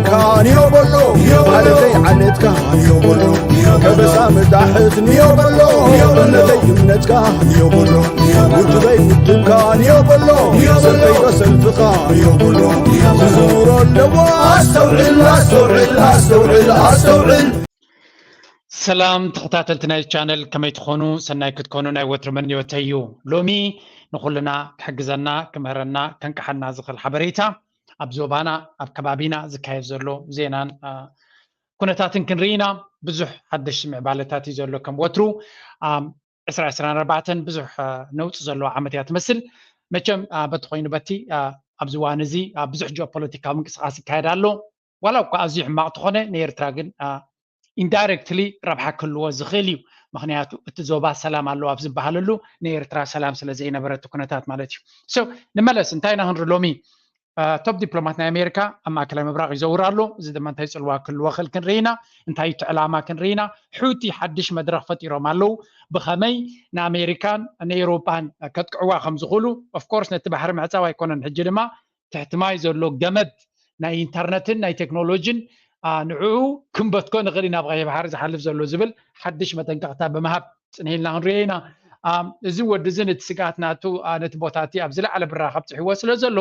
ካንዮ በሎ ዓለተይ ዓለትካ ንዮ በሎ ከበሳ መጣሕት ንዮ በሎ እምነተይ እምነትካ ንዮ በሎ ውድበይ ውድብካ ንዮ በሎ ሰልፈይ ሰልፍኻ ንዮ በሎ ትዝውሮ ኣለዎ ኣስተውዕል ኣስተውዕል ኣስተውዕል ኣስተውዕል ሰላም ተኸታተልቲ ናይ ቻነል ከመይ ትኾኑ? ሰናይ ክትኮኑ ናይ ወትሩ መኒዮተይ እዩ። ሎሚ ንኹልና ክሕግዘና ክምህረና ከንቅሓና ዝኽእል ሓበሬታ ኣብ ዞባና ኣብ ከባቢና ዝካየድ ዘሎ ዜናን ኩነታትን ክንርኢ ኢና። ብዙሕ ሓደሽቲ ምዕባለታት እዩ ዘሎ ከም ወትሩ። ዕስራ ዕስራን ኣርባዕተን ብዙሕ ነውፂ ዘለዎ ዓመት እያ ትመስል። መቸም በቲ ኮይኑ በቲ ኣብዚ እዋን እዚ ብዙሕ ጂኦፖለቲካዊ ምንቅስቃስ ይካየድ ኣሎ። ዋላ እኳ ኣዝዩ ሕማቕ ተኾነ ንኤርትራ ግን ኢንዳይረክትሊ ረብሓ ክህልዎ ዝኽእል እዩ። ምክንያቱ እቲ ዞባ ሰላም ኣለዎ ኣብ ዝበሃለሉ ንኤርትራ ሰላም ስለ ዘይነበረ እቲ ኩነታት ማለት እዩ። ንመለስ እንታይ ኢና ክንርኢ ሎሚ? ቶፕ ዲፕሎማት ናይ ኣሜሪካ ኣብ ማእከላይ ምብራቕ ይዘውር ኣሎ። እዚ ድማ እንታይ ፅልዋ ክህልዎ ክእል ክንርኢ ኢና። እንታይ እቲ ዕላማ ክንርኢ ኢና። ሑቲ ሓድሽ መድረኽ ፈጢሮም ኣለዉ። ብኸመይ ንኣሜሪካን ንኤውሮጳን ከጥቅዕዋ ከም ዝኽእሉ ኦፍኮርስ ነቲ ባሕሪ ምዕፃው ኣይኮነን። ሕጂ ድማ ትሕቲ ማይ ዘሎ ገመድ ናይ ኢንተርነትን ናይ ቴክኖሎጂን ንዕኡ ክንበትኮ ንኽእል ኢና ብቀይሕ ባሕሪ ዝሓልፍ ዘሎ ዝብል ሓድሽ መጠንቀቕታ ብምሃብ ፅንሂልና ክንሪኦ ኢና። እዚ ወዲ እዚ ነቲ ስግኣት ናቱ ነቲ ቦታ እቲ ኣብ ዝለዓለ ብራኸ ኣብፅሕዎ ስለ ዘሎ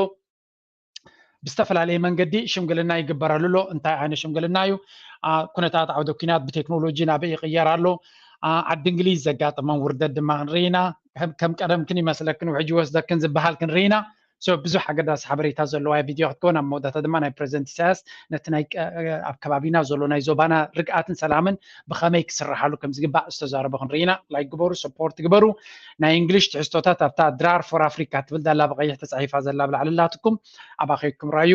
ብዝተፈላለየ መንገዲ ሽምግልና ይግበረሉ ኣሎ። እንታይ ዓይነት ሽምግልና እዩ? ኩነታት ዓውደ ኲናት ብቴክኖሎጂ ናበይ ይቕየር ኣሎ? ዓዲ እንግሊዝ ዘጋጠመን ውርደት ድማ ክንርኢ ኢና። ከም ቀደምክን ይመስለክን ውሕጅ ይወስደክን ዝበሃል ክንርኢ ኢና። ብዙሕ ኣገዳሲ ሓበሬታ ዘለዋ ቪድዮ ክትከውን ኣብ መወዳእታ ድማ ናይ ፕሬዚደንት ኢሳያስ ነቲ ናይ ኣብ ከባቢና ዘሎ ናይ ዞባና ርግኣትን ሰላምን ብኸመይ ክስርሓሉ ከም ዝግባእ ዝተዛረቦ ክንርኢ ኢና። ላይክ ግበሩ፣ ሰፖርት ግበሩ። ናይ እንግሊሽ ትሕዝቶታት ኣብታ ድራር ፎር ኣፍሪካ ትብል ዳላ ብቐይሕ ተፃሒፋ ዘላ ብላዕሊ ኣላትኩም ኣብኣ ከይድኩም ራዩ።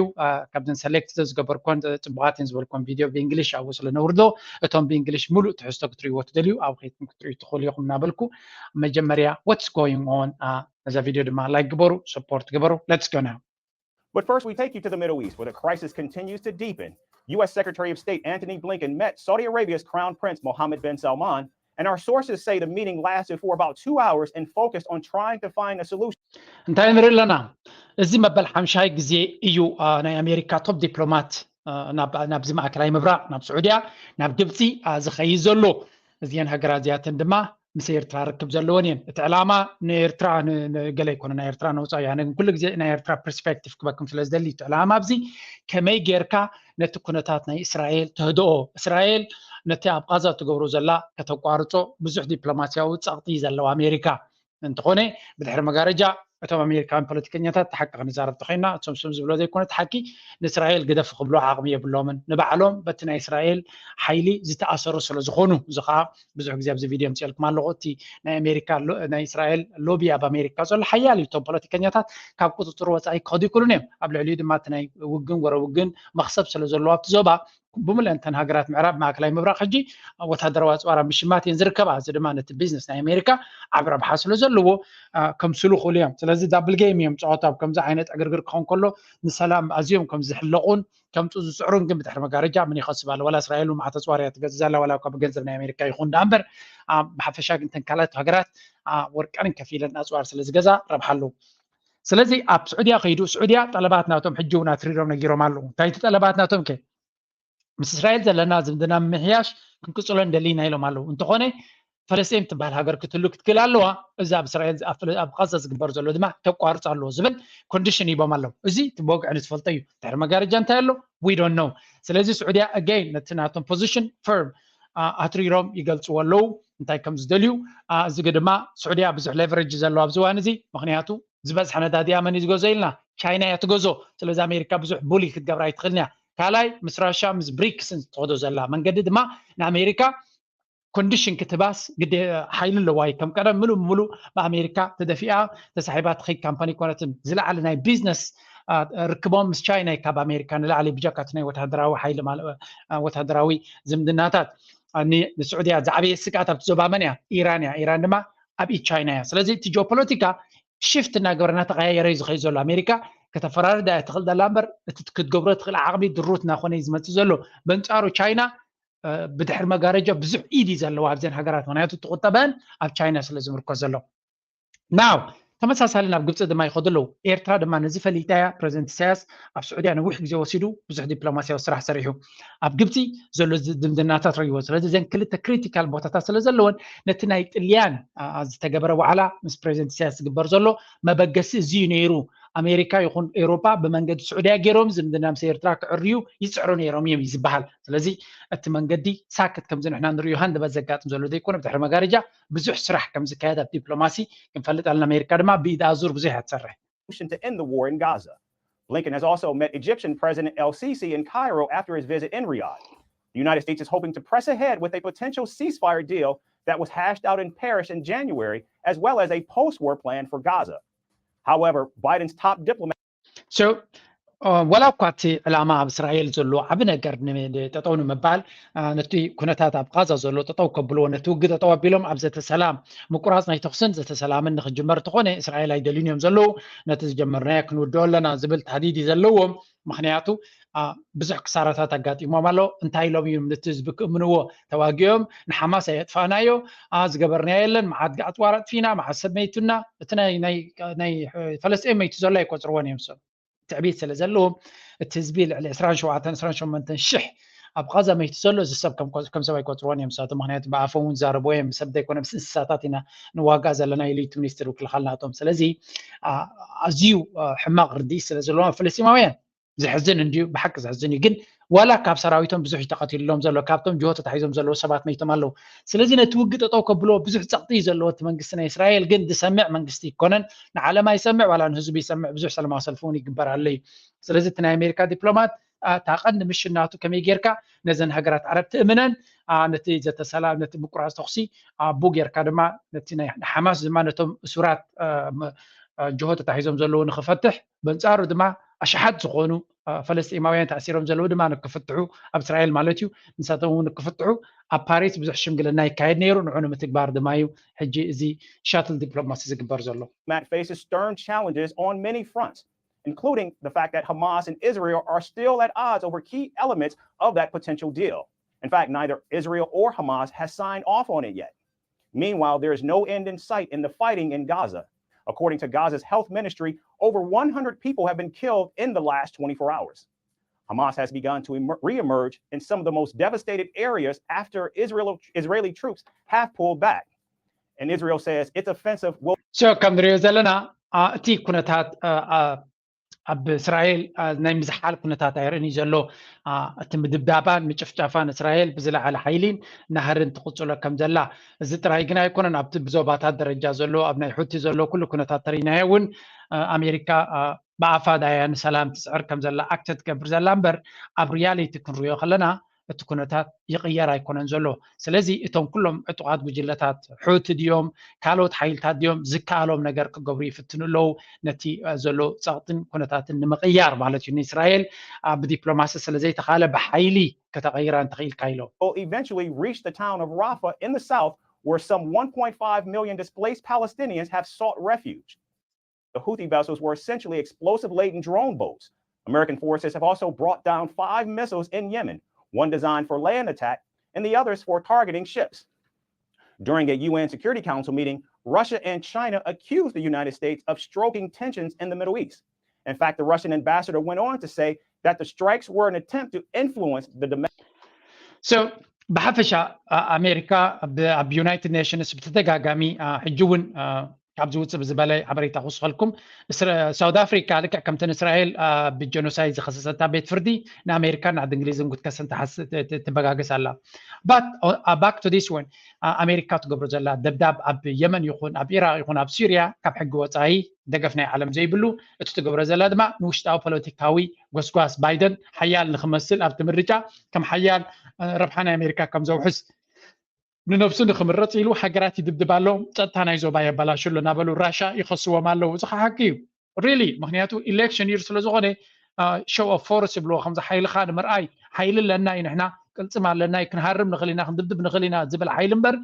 ካብዘን ሰሌክት ዝገበርኮን ፅቡቃት እየን ዝበልኮን ቪድዮ ብእንግሊሽ ኣብኡ ስለ ነውርዶ እቶም ብእንግሊሽ ሙሉእ ትሕዝቶ ክትርእይዎ ትደልዩ ኣብ ከይድኩም ክትርእዩ ትኽእሉ ኢኹም እናበልኩ መጀመርያ what's going on ነዛ ቪድዮ ድማ ላይክ ግበሩ፣ ሰፖርት ግበሩ። Let's go now. But first, we take you to the Middle East, where the crisis continues to deepen. U S Secretary of State Antony Blinken met Saudi Arabia's Crown Prince Mohammed bin Salman, and our sources say the meeting lasted for about two hours and focused on trying to find a solution. እንታይ ንርኢ ኣለና? እዚ መበል ሓምሻይ ግዜ እዩ ናይ ኣሜሪካ ቶፕ ዲፕሎማት ናብዚ ማእከላይ ምብራቕ ናብ ስዑድያ ናብ ግብፂ ዝኸይድ ዘሎ። እዚአን ሃገራት እዚኣተን ድማ ምስ ኤርትራ ርክብ ዘለወን እየን። እቲ ዕላማ ንኤርትራ ገለ ኣይኮነ ናይ ኤርትራ ነውፃ እያ። ግን ኩሉ ግዜ ናይ ኤርትራ ፐርስፔክቲቭ ክበክም ስለ ዝደሊ እቲ ዕላማ ኣብዚ ከመይ ጌርካ ነቲ ኩነታት ናይ እስራኤል ተህድኦ፣ እስራኤል ነቲ ኣብ ቃዛ ትገብሮ ዘላ ከተቋርጾ ብዙሕ ዲፕሎማሲያዊ ጸቕጢ ዘለዋ ኣሜሪካ እንተኾነ ብድሕሪ መጋረጃ እቶም ኣሜሪካውያን ፖለቲከኛታት ሓቂ ክንዛረብ ተኾይና እቶም ስም ዝብሎ ዘይኮነ ሓቂ ንእስራኤል ግደፍ ክብሎ ዓቕሚ የብሎምን። ንባዕሎም በቲ ናይ እስራኤል ሓይሊ ዝተኣሰሩ ስለ ዝኾኑ እዚ ከዓ ብዙሕ ግዜ ኣብዚ ቪድዮ ምፅልኩም ኣለኹ። እቲ ናይ ኣሜሪካ ናይ እስራኤል ሎቢ ኣብ ኣሜሪካ ዘሎ ሓያል እዩ። እቶም ፖለቲከኛታት ካብ ቁፅፅር ወፃኢ ክኸዱ ይክእሉን እዮም። ኣብ ልዕሊኡ ድማ እቲ ናይ ውግን ወረ ውግን መክሰብ ስለ ዘለዎ ኣብቲ ዞባ ብምልእንተን ሃገራት ምዕራብ ማእከላይ ምብራቕ ሕጂ ወታደራዊ ኣፅዋር ኣብ ምሽማት እየን ዝርከባ። እዚ ድማ ነቲ ቢዝነስ ናይ ኣሜሪካ ዓብ ረብሓ ስለ ዘለዎ ከምስሉ ክእሉ እዮም። ስለዚ ዳብል ጌም እዮም ፃወታ ኣብ ከምዚ ዓይነት ዕግርግር ክኸውን ከሎ ንሰላም ኣዝዮም ከም ዝሕለቑን ከምፁ ዝፅዕሩን ግን ብድሕሪ መጋረጃ ምን ይኸስብ ኣሎ? ዋላ እስራኤል እውን መዓት ኣፅዋር እያ ትገዝእ ዘላ ዋላ እኳ ብገንዘብ ናይ ኣሜሪካ ይኹን ዳኣ እምበር ብሓፈሻ ግን ተን ካልኣት ሃገራት ወርቀንን ከፊለን ኣፅዋር ስለ ዝገዛ ረብሓ ኣለዉ። ስለዚ ኣብ ስዑድያ ከይዱ ስዑድያ ጠለባት ናቶም ሕጂ እውን ኣትሪሮም ነጊሮም ኣለዉ። እንታይ እቲ ጠለባት ናቶም ከ ምስ እስራኤል ዘለና ዝምድና ምምሕያሽ ክንቅፅሎ ንደሊ ኢና ኢሎም ኣለዉ። እንተኾነ ፈለስጤም ትበሃል ሃገር ክትህሉ ክትክእል ኣለዋ። እዚ ኣብ እስራኤል ኣብ ቃዛ ዝግበር ዘሎ ድማ ተቋርፅ ኣለዎ ዝብል ኮንዲሽን ሂቦም ኣለዉ። እዚ እቲ ብወግዒ ንዝፈልጦ እዩ። ድሕሪ መጋረጃ እንታይ ኣሎ we don't know። ስለዚ ስዑድያ ኣገይን ነቲ ናቶም ፖዚሽን ፈርም ኣትሪሮም ይገልፅዎ ኣለዉ እንታይ ከም ዝደልዩ። እዚ ድማ ስዑድያ ብዙሕ ሌቨሬጅ ዘለዋ ኣብዚ እዋን እዚ ምክንያቱ ዝበዝሐ ነዳዲኣ መን እዩ ዝገዞ ኢልና ቻይና እያ ትገዞ። ስለዚ ኣሜሪካ ብዙሕ ቡሊ ክትገብር ኣይትኽእልን እያ። ካልኣይ ምስ ራሻ ምስ ብሪክስን ትኸዶ ዘላ መንገዲ ድማ ንኣሜሪካ ኮንዲሽን ክትባስ ግዴ ሓይሊ ኣለዋ እዩ። ከም ቀደም ምሉእ ብምሉእ ብኣሜሪካ ተደፊኣ ተሳሒባ ትኸይድ ካምፓኒ ኣይኮነትን። ዝለዓለ ናይ ቢዝነስ ርክቦም ምስ ቻይና እዩ ካብ ኣሜሪካ ንላዕሊ ብጀካ እቲ ናይ ወታደራዊ ሓይሊ ወታደራዊ ዝምድናታት። ንስዑድያ ዝዓበየ ስግኣት ኣብቲ ዞባ መን እያ? ኢራን እያ። ኢራን ድማ ኣብ ኢድ ቻይና እያ። ስለዚ እቲ ጂኦፖለቲካ ሽፍት እናገበረ እናተቀያየረ እዩ ዝኸይድ ዘሎ። ኣሜሪካ ከተፈራርዳ እያ ትኽእል ዘላ እምበር እቲ ክትገብሮ ትኽእል ዓቕሚ ድሩት እናኾነ እዩ ዝመፅእ ዘሎ። በንፃሩ ቻይና ብድሕሪ መጋረጃ ብዙሕ ኢድ እዩ ዘለዋ ኣብዘን ሃገራት ምክንያቱ እቲ ቁጠበን ኣብ ቻይና ስለ ዝምርኮስ ዘሎ። ናው ተመሳሳሊ ናብ ግብፂ ድማ ይኸዱ ኣለዉ። ኤርትራ ድማ ነዚ ፈሊጣያ። ፕረዚደንት ኢሳያስ ኣብ ስዑድያ ነዊሕ ግዜ ወሲዱ ብዙሕ ዲፕሎማሲያዊ ስራሕ ሰሪሑ ኣብ ግብፂ ዘሎ ዝምድናታት ረይዎ። ስለዚ እዘን ክልተ ክሪቲካል ቦታታት ስለ ዘለወን ነቲ ናይ ጥልያን ዝተገበረ ዋዕላ ምስ ፕረዚደንት ኢሳያስ ዝግበር ዘሎ መበገሲ እዚ እዩ ነይሩ። ኣሜሪካ ይኹን ኤውሮጳ ብመንገዲ ስዑድያ ገይሮም ዝምድና ምስ ኤርትራ ክዕርዩ ይፅዕሩ ነይሮም እዮም እዩ ዝበሃል። ስለዚ እቲ መንገዲ ሳክት ከምዚ ንሕና ንሪኦ ሃንደበት ዘጋጥም ዘሎ ዘይኮነ ብድሕሪ መጋረጃ ብዙሕ ስራሕ ከም ዝካየድ ኣብ ዲፕሎማሲ ክንፈልጥ ኣለና። ኣሜሪካ ድማ ብኢድ ኣዙር ብዙሕ እያ ትሰርሕ። To end the war in Gaza. Blinken has also met Egyptian President El Sisi in Cairo after his visit in Riyadh. The United States is hoping to press ahead with a potential ceasefire deal that was hashed out in Paris in January, as well as a post war plan for Gaza. However, Biden's top diplomat So ወላ እኳ እቲ ዕላማ ኣብ እስራኤል ዘሎ ዓብ ነገር ጠጠው ንምባል ነቲ ኩነታት ኣብ ቃዛ ዘሎ ጠጠው ከብልዎ ነቲ ውግ ጠጠው ኣቢሎም ኣብ ዘተሰላም ምቁራፅ ናይ ተኩስን ዘተሰላምን ንክጅመር ተኾነ እስራኤል ኣይደልዩን እዮም ዘለዉ። ነቲ ዝጀመርናዮ ክንውድኦ ኣለና ዝብል ታህዲድ እዩ ዘለዎም። ምክንያቱ ብዙሕ ክሳራታት ኣጋጢሞም ኣሎ። እንታይ ኢሎም እዮም ነቲ ህዝቢ ክእምንዎ? ተዋጊኦም ንሓማስ ኣየጥፋእናዮ፣ ዝገበርናዮ የለን፣ መዓት ኣፅዋር ኣጥፊና፣ መዓት ሰብ መይቱና። እቲ ናይ ፈለስጤን መይቱ ዘሎ ኣይቆፅርዎን እዮም ሰብ ትዕቢት ስለ ዘለዎም እቲ ህዝቢ ልዕሊ ዕስራን ሸውዓተን ዕስራን ሸሞንተን ሽሕ ኣብ ቃዛ መይቱ ዘሎ እዚ ሰብ ከም ሰብ ኣይቆፅርዎን እዮም። ንሳቶም ምክንያቱ ብኣፎም እውን ዛረብዎ እዮም። ብሰብ ዘይኮነ ምስ እንስሳታት ኢና ንዋጋእ ዘለና ኢሉ እቲ ሚኒስትር ምክልኻል ናቶም። ስለዚ ኣዝዩ ሕማቕ ርድኢት ስለ ዘለዎም ኣብ ፍልስጢማውያን ዘሕዝን እንድዩ፣ ብሓቂ ዘሕዝን እዩ። ግን ዋላ ካብ ሰራዊቶም ብዙሕ ተቐቲልሎም ዘሎ ካብቶም ጅሆ ተታሒዞም ዘለዉ ሰባት መይቶም ኣለዉ። ስለዚ ነቲ ውግእ ጠጠው ከብልዎ ብዙሕ ፀቕጢ እዩ ዘለዎ እቲ መንግስቲ ናይ እስራኤል። ግን ዝሰምዕ መንግስቲ ይኮነን፣ ንዓለም ኣይሰምዕ ዋላ ንህዝቡ ይሰምዕ። ብዙሕ ሰላማዊ ሰልፊ እውን ይግበር ኣሎ እዩ። ስለዚ እቲ ናይ ኣሜሪካ ዲፕሎማት እታ ቀንዲ ምሽን ናቱ ከመይ ጌርካ ነዘን ሃገራት ዓረብ ትእምነን፣ ነቲ ዘተሰላ ነቲ ምቁራፅ ተኩሲ ኣቡ ጌርካ ድማ ነቲ ናይ ሓማስ ድማ ነቶም እሱራት ጅሆ ተታሒዞም ዘለዉ ንክፈትሕ፣ በንፃሩ ድማ ኣሽሓት ዝኾኑ ፈለስጢማውያን ተኣሲሮም ዘለዉ ድማ ንክፍትሑ፣ ኣብ እስራኤል ማለት እዩ፣ ንሳቶም እውን ንክፍትሑ ኣብ ፓሪስ ብዙሕ ሽምግልና ይካየድ ነይሩ። ንዑ ንምትግባር ድማ እዩ ሕጂ እዚ ሻትል ዲፕሎማሲ ዝግበር ዘሎ። Faces stern challenges on many fronts, including the fact that Hamas and Israel are still at odds over key elements of that potential deal. In fact, neither Israel or Hamas has signed off on it yet. Meanwhile, there is no end in sight in the fighting in Gaza. According to Gaza's health ministry, over one hundred people have been killed in the last twenty-four hours. Hamas has begun to re-emerge in some of the most devastated areas after Israel, Israeli troops have pulled back. And Israel says its offensive will So ከም ንሪኦ ዘለና እቲ ኩነታት ኣብ እስራኤል ናይ ምዝሓል ኩነታት ኣይርእን እዩ ዘሎ። እቲ ምድብዳባን ምጭፍጫፋን እስራኤል ብዝለዓለ ሓይሊን ናህርን ትቕፅሎ ከም ዘላ፣ እዚ ጥራይ ግን ኣይኮነን። ኣብቲ ብዞባታት ደረጃ ዘሎ ኣብ ናይ ሑቲ ዘሎ ኩሉ ኩነታት ተሪናዮ እውን ኣሜሪካ ብኣፋ ዳያ ንሰላም ትፅዕር ከም ዘላ ኣክት ትገብር ዘላ እምበር ኣብ ሪያሊቲ ክንሪኦ ከለና እቲ ኩነታት ይቕየር ኣይኮነን ዘሎ። ስለዚ እቶም ኩሎም ዕጡቓት ጉጅለታት ሑቲ ድዮም ካልኦት ሓይልታት ድዮም ዝከኣሎም ነገር ክገብሩ ይፍትኑ ኣለዉ። ነቲ ዘሎ ፀቕጥን ኩነታትን ንምቕያር ማለት እዩ። ንእስራኤል ብዲፕሎማሲ ስለ ዘይተኻለ ብሓይሊ ከተቐይራ እንተኽኢልካ ኢሎም። Will eventually reach the town of Rafah in the south, where some one point five million displaced Palestinians have sought refuge. The Houthi vessels were essentially explosive-laden drone boats. American forces have also brought down five missiles in Yemen, one designed for land attack and the others for targeting ships. During a U N Security Council meeting, Russia and China accused the United States of stoking tensions in the Middle East. In fact, the Russian ambassador went on to say that the strikes were an attempt to influence the domestic So ብሓፈሻ ኣሜሪካ ኣብ ዩናይትድ ኔሽንስ ብተደጋጋሚ ሕጂ እውን ካብ ዝውፅእ ብዝበለ ሓበሬታ ክውስኸልኩም። ሳውት ኣፍሪካ ልክዕ ከምተን እስራኤል ብጀኖሳይድ ዝኸሰሰታ ቤት ፍርዲ ንኣሜሪካን ንዓዲ እንግሊዝን ክትከሰን ትበጋገስ ኣላ። ባክ ቱ ዲስ ወን ኣሜሪካ ትገብሮ ዘላ ደብዳብ ኣብ የመን ይኹን ኣብ ኢራቅ ይኹን ኣብ ሲርያ ካብ ሕጊ ወፃኢ ደገፍ ናይ ዓለም ዘይብሉ፣ እቲ ትገብሮ ዘላ ድማ ንውሽጣዊ ፖለቲካዊ ጎስጓስ ባይደን ሓያል ንክመስል ኣብቲ ምርጫ ከም ሓያል ረብሓ ናይ ኣሜሪካ ከም ዘውሕስ ንነብሱ ንክምረፅ ኢሉ ሃገራት ይድብድብ ኣሎ፣ ፀጥታ ናይ ዞባ የበላሹ ኣሎ እናበሉ ራሻ ይኸስዎም ኣለዉ። እዚ ከዓ ሓቂ እዩ ሪሊ። ምክንያቱ ኢሌክሽን ይር ስለዝኾነ ሾው ኦፍ ፎርስ ይብልዎ፣ ከምዚ ሓይልካ ንምርኣይ ሓይሊ ኣለና እዩ፣ ንሕና ቅልፅም ኣለና እዩ፣ ክንሃርም ንኽእል ኢና፣ ክንድብድብ ንኽእል ኢና ዝብል ሓይሊ እምበር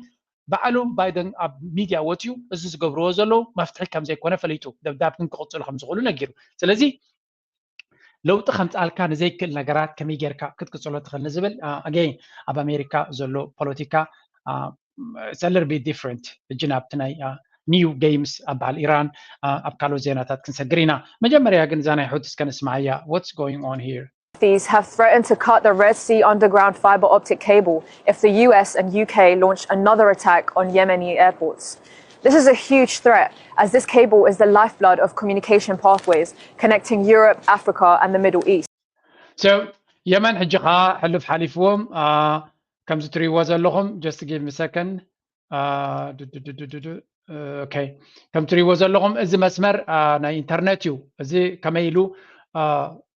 ባዕሉ ባይደን ኣብ ሚድያ ወፅዩ እዚ ዝገብርዎ ዘለዉ መፍትሒ ከም ዘይኮነ ፈሊጡ ደብዳብ ግን ክቕፅሉ ከም ዝኽእሉ ነጊሩ። ስለዚ ለውጢ ከምፃልካ ንዘይክእል ነገራት ከመይ ጌርካ ክትቅፅሎ ትኽእል ንዝብል ኣገይን ኣብ ኣሜሪካ ዘሎ ፖለቲካ ሰለር ቢ ዲፍረንት። ሕጂ ናብቲ ናይ new games ኣብ በዓል ኢራን ኣብ ካልኦት ዜናታት ክንሰግር ኢና። መጀመርያ ግን እዛ ናይ ሑቲ እስከ ንስማዓያ። What's going on here? These have threatened to cut the Red Sea underground fiber optic cable if the U S and U K launch another attack on Yemeni airports. This is a huge threat, as this cable is the lifeblood of communication pathways connecting Europe, Africa, and the Middle East. So የመን ሕጂ ከዓ ሕሉፍ ሓሊፍዎም። ከምዚ ትሪእዎ ዘለኹም፣ just give me second። Okay፣ ከም ትሪእዎ ዘለኹም እዚ መስመር ናይ ኢንተርነት እዩ። እዚ ከመይ ኢሉ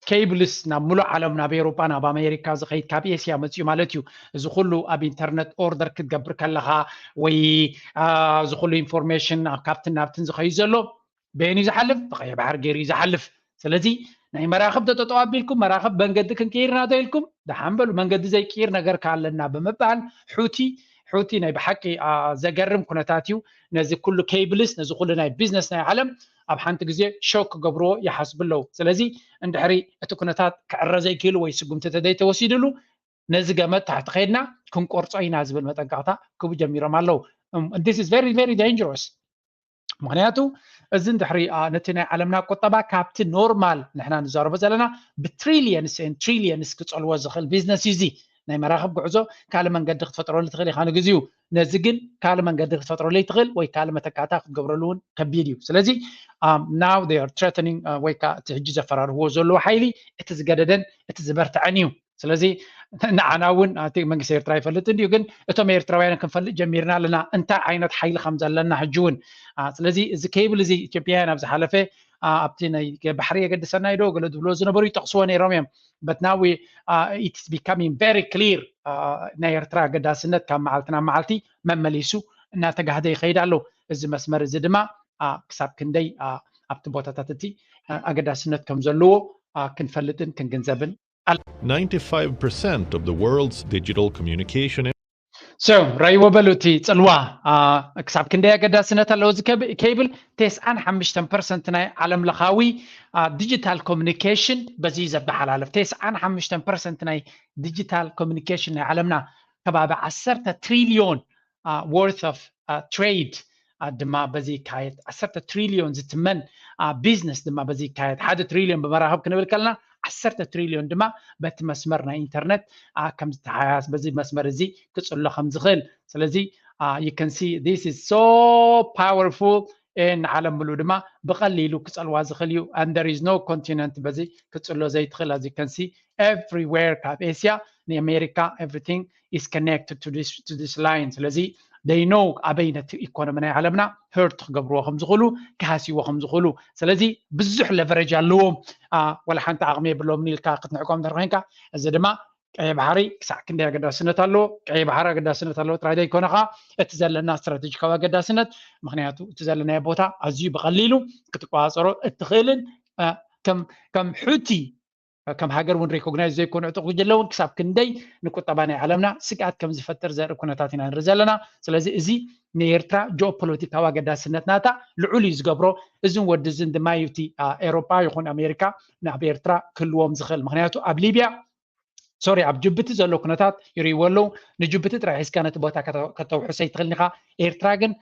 cables ናብ ሙሉእ ዓለም፣ ናብ ኤውሮጳ፣ ናብ ኣሜሪካ ዝኸይድ፣ ካብ ኤስያ መፅኡ ማለት እዩ። እዚ ኩሉ ኣብ ኢንተርነት ኦርደር ክትገብር ከለኻ ወይ እዚ ኩሉ ኢንፎርሜሽን ካብትን ናብትን ዝኸይድ ዘሎ በየን እዩ ዝሓልፍ? ብቀይሕ ባሕሪ ገይሩ እዩ ዝሓልፍ። ስለዚ ናይ መራኽብ ተጠጠው ኣቢልኩም፣ መራኽብ መንገዲ ክንቅይር ኢና ዶ ኢልኩም? ደሓን በሉ፣ መንገዲ ዘይቅይር ነገር ከ ኣለና ብምባል ሑቲ ሑቲ ናይ ብሓቂ ዘገርም ኩነታት እዩ። ነዚ ኩሉ cables፣ ነዚ ኩሉ ናይ ቢዝነስ ናይ ዓለም ኣብ ሓንቲ ግዜ ሾክ ክገብርዎ ይሓስቡ ኣለዉ። ስለዚ እንድሕሪ እቲ ኩነታት ክዕረ ዘይክእሉ ወይ ስጉምቲ ተዘይተወሲድሉ፣ ነዚ ገመድ ታሕቲ ከይድና ክንቆርጾ ኢና ዝብል መጠንቀቕታ ክቡ ጀሚሮም ኣለዉ። This is very very dangerous። ምክንያቱ እዚ እንድሕሪ ነቲ ናይ ዓለምና ቁጠባ ካብቲ ኖርማል ንሕና ንዛረቦ ዘለና ብትሪሊየንስ ኤንድ ትሪሊየንስ ክጸልዎ ዝኽእል ቢዝነስ እዩ። እዚ ናይ መራኽብ ጉዕዞ ካልእ መንገዲ ክትፈጥረሉ ትኽእል ኢኻ ንግዚኡ። ነዚ ግን ካልእ መንገዲ ክትፈጥረሉ ይትኽእል ወይ ካልእ መተካእታ ክትገብረሉ እውን ከቢድ እዩ። ስለዚ now they are threatening ወይ ከዓ እቲ ሕጂ ዘፈራርህዎ ዘለዉ ሓይሊ እቲ ዝገደደን እቲ ዝበርትዐን እዩ። ስለዚ ንዓና እውን እቲ መንግስቲ ኤርትራ ይፈልጥ እንድዩ፣ ግን እቶም ኤርትራውያን ክንፈልጥ ጀሚርና ኣለና እንታይ ዓይነት ሓይሊ ከም ዘለና ሕጂ እውን። ስለዚ እዚ cable እዚ ኢትዮጵያውያን ኣብ ዝሓለፈ ኣብቲ ናይ ባሕሪ የገድሰናይ ዶ ገለ ዝብሎ ዝነበሩ ይጠቕስዎ ነይሮም እዮም። But now we it's becoming very clear። ናይ ኤርትራ ኣገዳስነት ካብ መዓልቲ ናብ መዓልቲ መመሊሱ እናተጋህደ ይኸይድ ኣሎ። እዚ መስመር እዚ ድማ ክሳብ ክንደይ ኣብቲ ቦታታት እቲ ኣገዳስነት ከም ዘለዎ ክንፈልጥን ክንግንዘብን ninety-five percent of the world's digital communication. So ራይዎ በሉ እቲ ጽልዋ ክሳብ ክንደይ ኣገዳስነት ኣለዎ። እዚ cable ተስዓን ሓሙሽተን ፐርሰንት ናይ ዓለም ለኻዊ digital communication በዚ ዘበሓላልፍ። ተስዓን ሓሙሽተን ፐርሰንት ናይ digital communication ናይ ዓለምና ከባቢ ዓሰርተ ትሪልዮን worth of trade ድማ በዚ ይካየድ። ዓሰርተ ትሪልዮን ዝትመን ቢዝነስ ድማ በዚ ይካየድ። ሓደ ትሪልዮን ብመራኽብ ክንብል ከለና ዓሰርተ ትሪልዮን ድማ በቲ መስመር ናይ ኢንተርነት ከም ዝተሓያስ በዚ መስመር እዚ ክጽሎ ከም ዝኽእል። ስለዚ you can see this is so powerful። ንዓለም ምሉእ ድማ ብቐሊሉ ክጸልዋ ዝኽእል እዩ። And there is no continent በዚ ክጽሎ ዘይትኽእል። As you can see everywhere ካብ ኤስያ ንኣሜሪካ everything is connected to this, to this line። ስለዚ they know ኣበይ ነቲ ኢኮኖሚ ናይ ዓለምና hurt ክገብርዎ ከም ዝኽእሉ ክሃስይዎ ከም ዝኽእሉ። ስለዚ ብዙሕ leverage ኣለዎም። ዋላ ሓንቲ ዓቕሚ የብሎም ኢልካ ክትንዕቆም እንተ ኮይንካ፣ እዚ ድማ ቀይ ባሕሪ ክሳዕ ክንደይ ኣገዳስነት ኣለዎ። ቀይ ባሕሪ ኣገዳስነት ኣለዎ ጥራይ ዘይኮነ ከዓ እቲ ዘለና ስትራቴጂካዊ ኣገዳስነት፣ ምክንያቱ እቲ ዘለናዮ ቦታ ኣዝዩ ብቐሊሉ ክትቆፃፀሮ እትኽእልን ከም ሑቲ ከም ሃገር እውን recognize ዘይኮኑ ዕጡቕ ጉጅለ እውን ክሳብ ክንደይ ንቁጠባ ናይ ዓለምና ስግኣት ከም ዝፈጥር ዘርኢ ኩነታት ኢና ንርኢ ዘለና። ስለዚ እዚ ንኤርትራ ጂኦፖለቲካዊ ኣገዳስነት ናታ ልዑል እዩ ዝገብሮ። እዝን ወዲ እዝን ድማ እዩ እቲ ኤሮፓ ይኹን ኣሜሪካ ናብ ኤርትራ ክህልዎም ዝኽእል። ምክንያቱ ኣብ ሊብያ ሶሪ ኣብ ጅቡቲ ዘሎ ኩነታት ይርእይዎ ኣለዉ። ንጅቡቲ ጥራይ ሒዝካ ነቲ ቦታ ከተውሕሶ ይትኽእል ኢኻ። ኤርትራ ግን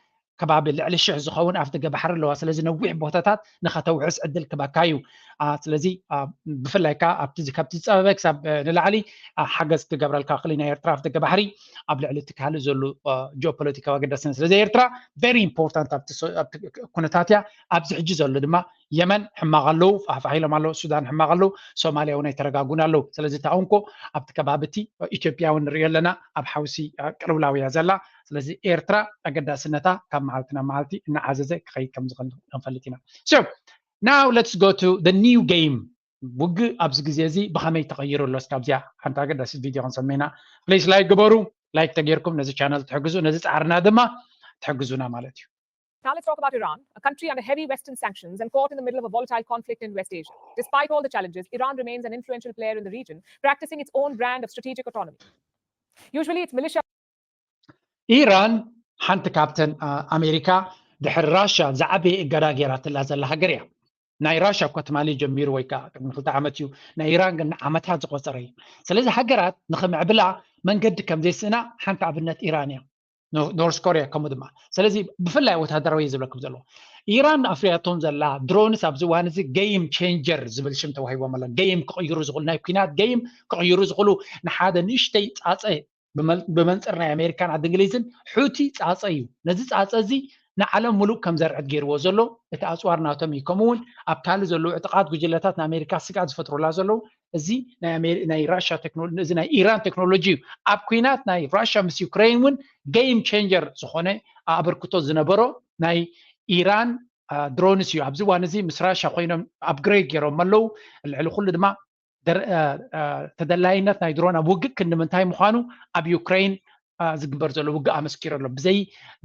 ከባቢ ልዕሊ ሽሕ ዝኸውን ኣፍ ደገ ባሕሪ ኣለዋ። ስለዚ ነዊሕ ቦታታት ንኸተውሕስ ዕድል ክበካ እዩ። ስለዚ ብፍላይ ከዓ ኣብቲ ካብቲ ዝፀበበ ክሳብ ንላዕሊ ሓገዝ ክገብረልካ ክእል ናይ ኤርትራ ኣፍ ደገ ባሕሪ ኣብ ልዕሊ እቲ ካልእ ዘሎ ጂኦፖለቲካዊ ኣገዳስነት። ስለዚ ኤርትራ very important ኣብቲ ኩነታት እያ። ኣብዚ ሕጂ ዘሎ ድማ የመን ሕማቕ ኣለዉ፣ ፋሕፋሕ ኢሎም ኣለዉ፣ ሱዳን ሕማቕ ኣለዉ፣ ሶማልያ እውን ኣይተረጋጉን ኣለዉ። ስለዚ እታ እንኮ ኣብቲ ከባቢ እቲ ኢትዮጵያ እውን ንሪኦ ኣለና ኣብ ሓውሲ ቅልውላው እያ ዘላ። ስለዚ ኤርትራ ኣገዳስነታ ካብ መዓልቲ ናብ መዓልቲ እናዓዘዘ ክኸይድ ከም ዝኽእል ክንፈልጥ ኢና። So now let's go to the new game። ውግእ ኣብዚ ግዜ እዚ ብኸመይ ተቐይሩ ኣሎ? እስካብ እዚኣ ሓንቲ ኣገዳሲት ቪድዮ ክንሰምዕ ኢና። Please like ግበሩ። ላይክ ተጌርኩም ነዚ ቻነል ትሕግዙ፣ ነዚ ጻዕርና ድማ ትሕግዙና ማለት እዩ። Now let's talk about Iran, a country under heavy Western sanctions and caught in the middle of a volatile conflict in West Asia. Despite all the challenges, Iran remains an influential player in the region, practicing its own brand of strategic autonomy. Usually, its militia ኢራን ሓንቲ ካብተን ኣሜሪካ ድሕሪ ራሻ ዝዓበየ እገዳ ገይራትላ ዘላ ሃገር እያ። ናይ ራሻ እኳ ትማሊ ጀሚሩ ወይ ከዓ ቅድሚ ክልተ ዓመት እዩ፣ ናይ ኢራን ግን ዓመታት ዝቆፀረ እዩ። ስለዚ ሃገራት ንክምዕብላ መንገዲ ከም ዘይስእና ሓንቲ ኣብነት ኢራን እያ። ኖርስ ኮርያ ከምኡ ድማ። ስለዚ ብፍላይ ወታደራዊ እየ ዝብለኩም ዘለኹ። ኢራን ኣፍርያቶም ዘላ ድሮንስ ኣብዚ እዋን እዚ game changer ዝብል ሽም ተዋሂቦም ኣሎ። ገይም ክቕይሩ ዝኽእሉ፣ ናይ ኲናት ገይም ክቕይሩ ዝኽእሉ፣ ንሓደ ንእሽተይ ጻጸ ብመንፅር ናይ ኣሜሪካን ዓዲ እንግሊዝን፣ ሑቲ ጻጸ እዩ። ነዚ ጻጸ እዚ ንዓለም ሙሉእ ከም ዘርዕድ ገይርዎ ዘሎ እቲ ኣፅዋር ናቶም እዩ። ከምኡ እውን ኣብ ካልእ ዘለዉ ዕጥቃት ጉጅለታት ንኣሜሪካ ስግኣት ዝፈጥሩላ ዘለዉ እዚ ናይ ራሻ፣ እዚ ናይ ኢራን ቴክኖሎጂ እዩ። ኣብ ኲናት ናይ ራሻ ምስ ዩክሬን እውን game changer ዝኾነ ኣበርክቶ ዝነበሮ ናይ ኢራን ድሮንስ እዩ። ኣብዚ እዋን እዚ ምስ ራሻ ኮይኖም ኣፕግሬድ ገይሮም ኣለዉ። ልዕሊ ኩሉ ድማ ተደላይነት ናይ ድሮን ኣብ ውግእ ክንዲ ምንታይ ምዃኑ ኣብ ዩክሬን ዝግበር ዘሎ ውግእ ኣመስኪሩ ኣሎ። ብዘይ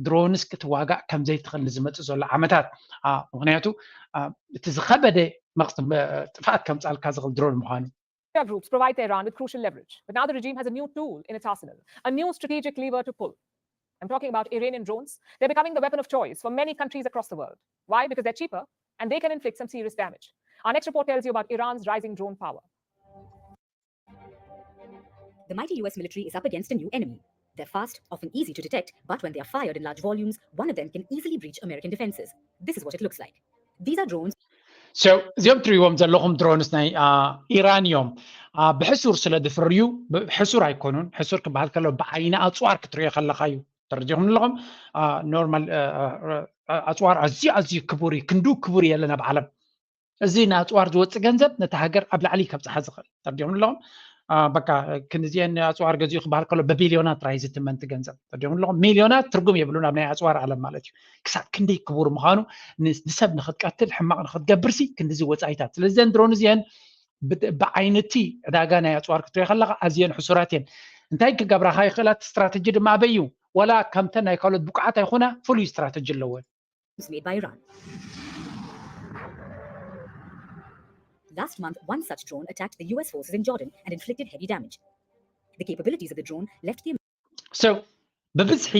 ድሮንስ ክትዋጋእ ከም ዘይትኽእል ንዝመጽእ ዘሎ ዓመታት፣ ምኽንያቱ እቲ ዝኸበደ ጥፍኣት ከምጻልካ ዝኽእል ድሮን ምዃኑ። Groups provide Tehran with crucial leverage, but now the regime has a new tool in its arsenal, a new strategic lever to pull. I'm talking about Iranian drones. They're becoming the weapon of choice for many countries across the world. Why? Because they're cheaper and they can inflict some serious damage. Our next report tells you about Iran's rising drone power. The mighty U S military is up against a new enemy. They're fast, often easy to detect, but when they are fired in large volumes, one of them can easily breach American defenses. This is what it looks like. These are drones. So እዚኦም ትሪእዎም ዘለኹም ድሮንስ ናይ ኢራን እዮም። ብሕሱር ስለ ዝፍርዩ፣ ሕሱር ኣይኮኑን። ሕሱር ክበሃል ከሎ ብዓይኒ ኣፅዋር ክትሪኦ ከለኻ እዩ። ተረዲኹም ኣለኹም። ኖርማል ኣፅዋር ኣዝዩ ኣዝዩ ክቡር እዩ። ክንዱ ክቡር የለን ኣብ ዓለም። እዚ ንኣፅዋር ዝወፅእ ገንዘብ ነቲ ሃገር ኣብ ላዕሊ ከብፅሓ ዝኽእል። ተረዲኹም ኣለኹም። በቃ ክንዲዚአን ኣፅዋር ገዚኡ ክበሃል ከሎ ብቢልዮናት ጥራይ ዝትመንቲ ገንዘብ። ተረዲኹም ኣለኹም። ሚልዮናት ትርጉም የብሉን ኣብ ናይ ኣፅዋር ዓለም ማለት እዩ። ክሳብ ክንደይ ክቡር ምዃኑ ንሰብ ንክትቀትል ሕማቕ ንክትገብርሲ ክንዲዚ ወፃኢታት። ስለዚ ዘን ድሮን እዚአን ብዓይንቲ ዕዳጋ ናይ ኣፅዋር ክትሪኦ ከለካ ኣዝየን ሕሱራት እየን። እንታይ ክገብራካ ይኽእላ? እቲ ስትራተጂ ድማ ኣበይ እዩ? ወላ ከምተን ናይ ካልኦት ብቁዓት ኣይኮና፣ ፍሉይ ስትራተጂ ኣለወን። Made by Iran. Last month, one such drone attacked the U S forces in Jordan and inflicted heavy damage. The capabilities of the drone left the So ብብዝሒ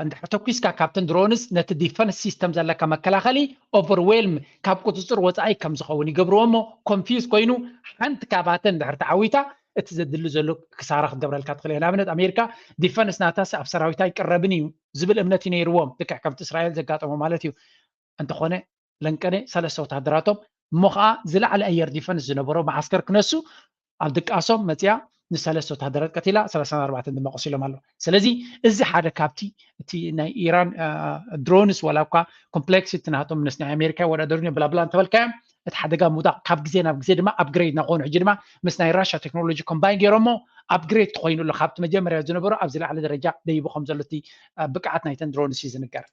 እንድሕር ተኩስካ ካብተን ድሮንስ ነቲ ዲፈንስ ሲስተም ዘለካ መከላኸሊ ኦቨርዌልም ካብ ቁፅፅር ወፃኢ ከም ዝኸውን ይገብርዎ እሞ ኮንፊውዝ ኮይኑ ሓንቲ ካባተን እንድሕር ተዓዊታ እቲ ዘድሊ ዘሎ ክሳራ ክትገብረልካ ትኽእል እያ። ንኣብነት ኣሜሪካ ዲፈንስ ናታስ ኣብ ሰራዊታ ኣይቅረብን እዩ ዝብል እምነት እዩ ነይርዎም፣ ልክዕ ከምቲ እስራኤል ዘጋጠሞ ማለት እዩ። እንተኾነ ለንቀነ ሰለስተ ወታደራቶም እሞ ከዓ ዝለዓለ ኣየር ዲፈንስ ዝነበሮ መዓስከር ክነሱ ኣብ ድቃሶም መፅያ ንሰለስተ ወታደራት ቀቲላ ሰላሳን ኣርባዕተን ድማ ቆሲሎም ኣሎ። ስለዚ እዚ ሓደ ካብቲ እቲ ናይ ኢራን ድሮንስ ዋላ እኳ ኮምፕሌክሲቲ ናቶም ምስ ናይ ኣሜሪካ ይወዳደሩ ብላብላ እንተበልካዮም እቲ ሓደጋ ምውዳቕ ካብ ግዜ ናብ ግዜ ድማ ኣፕግሬድ እናኾኑ ሕጂ ድማ ምስ ናይ ራሻ ቴክኖሎጂ ኮምባይን ገይሮሞ ኣፕግሬድ ተኾይኑ ኣሎ። ካብቲ መጀመርያ ዝነበሮ ኣብ ዝለዓለ ደረጃ ደይቡ ከም ዘሎ እቲ ብቅዓት ናይተን ድሮንስ እዩ ዝንገር።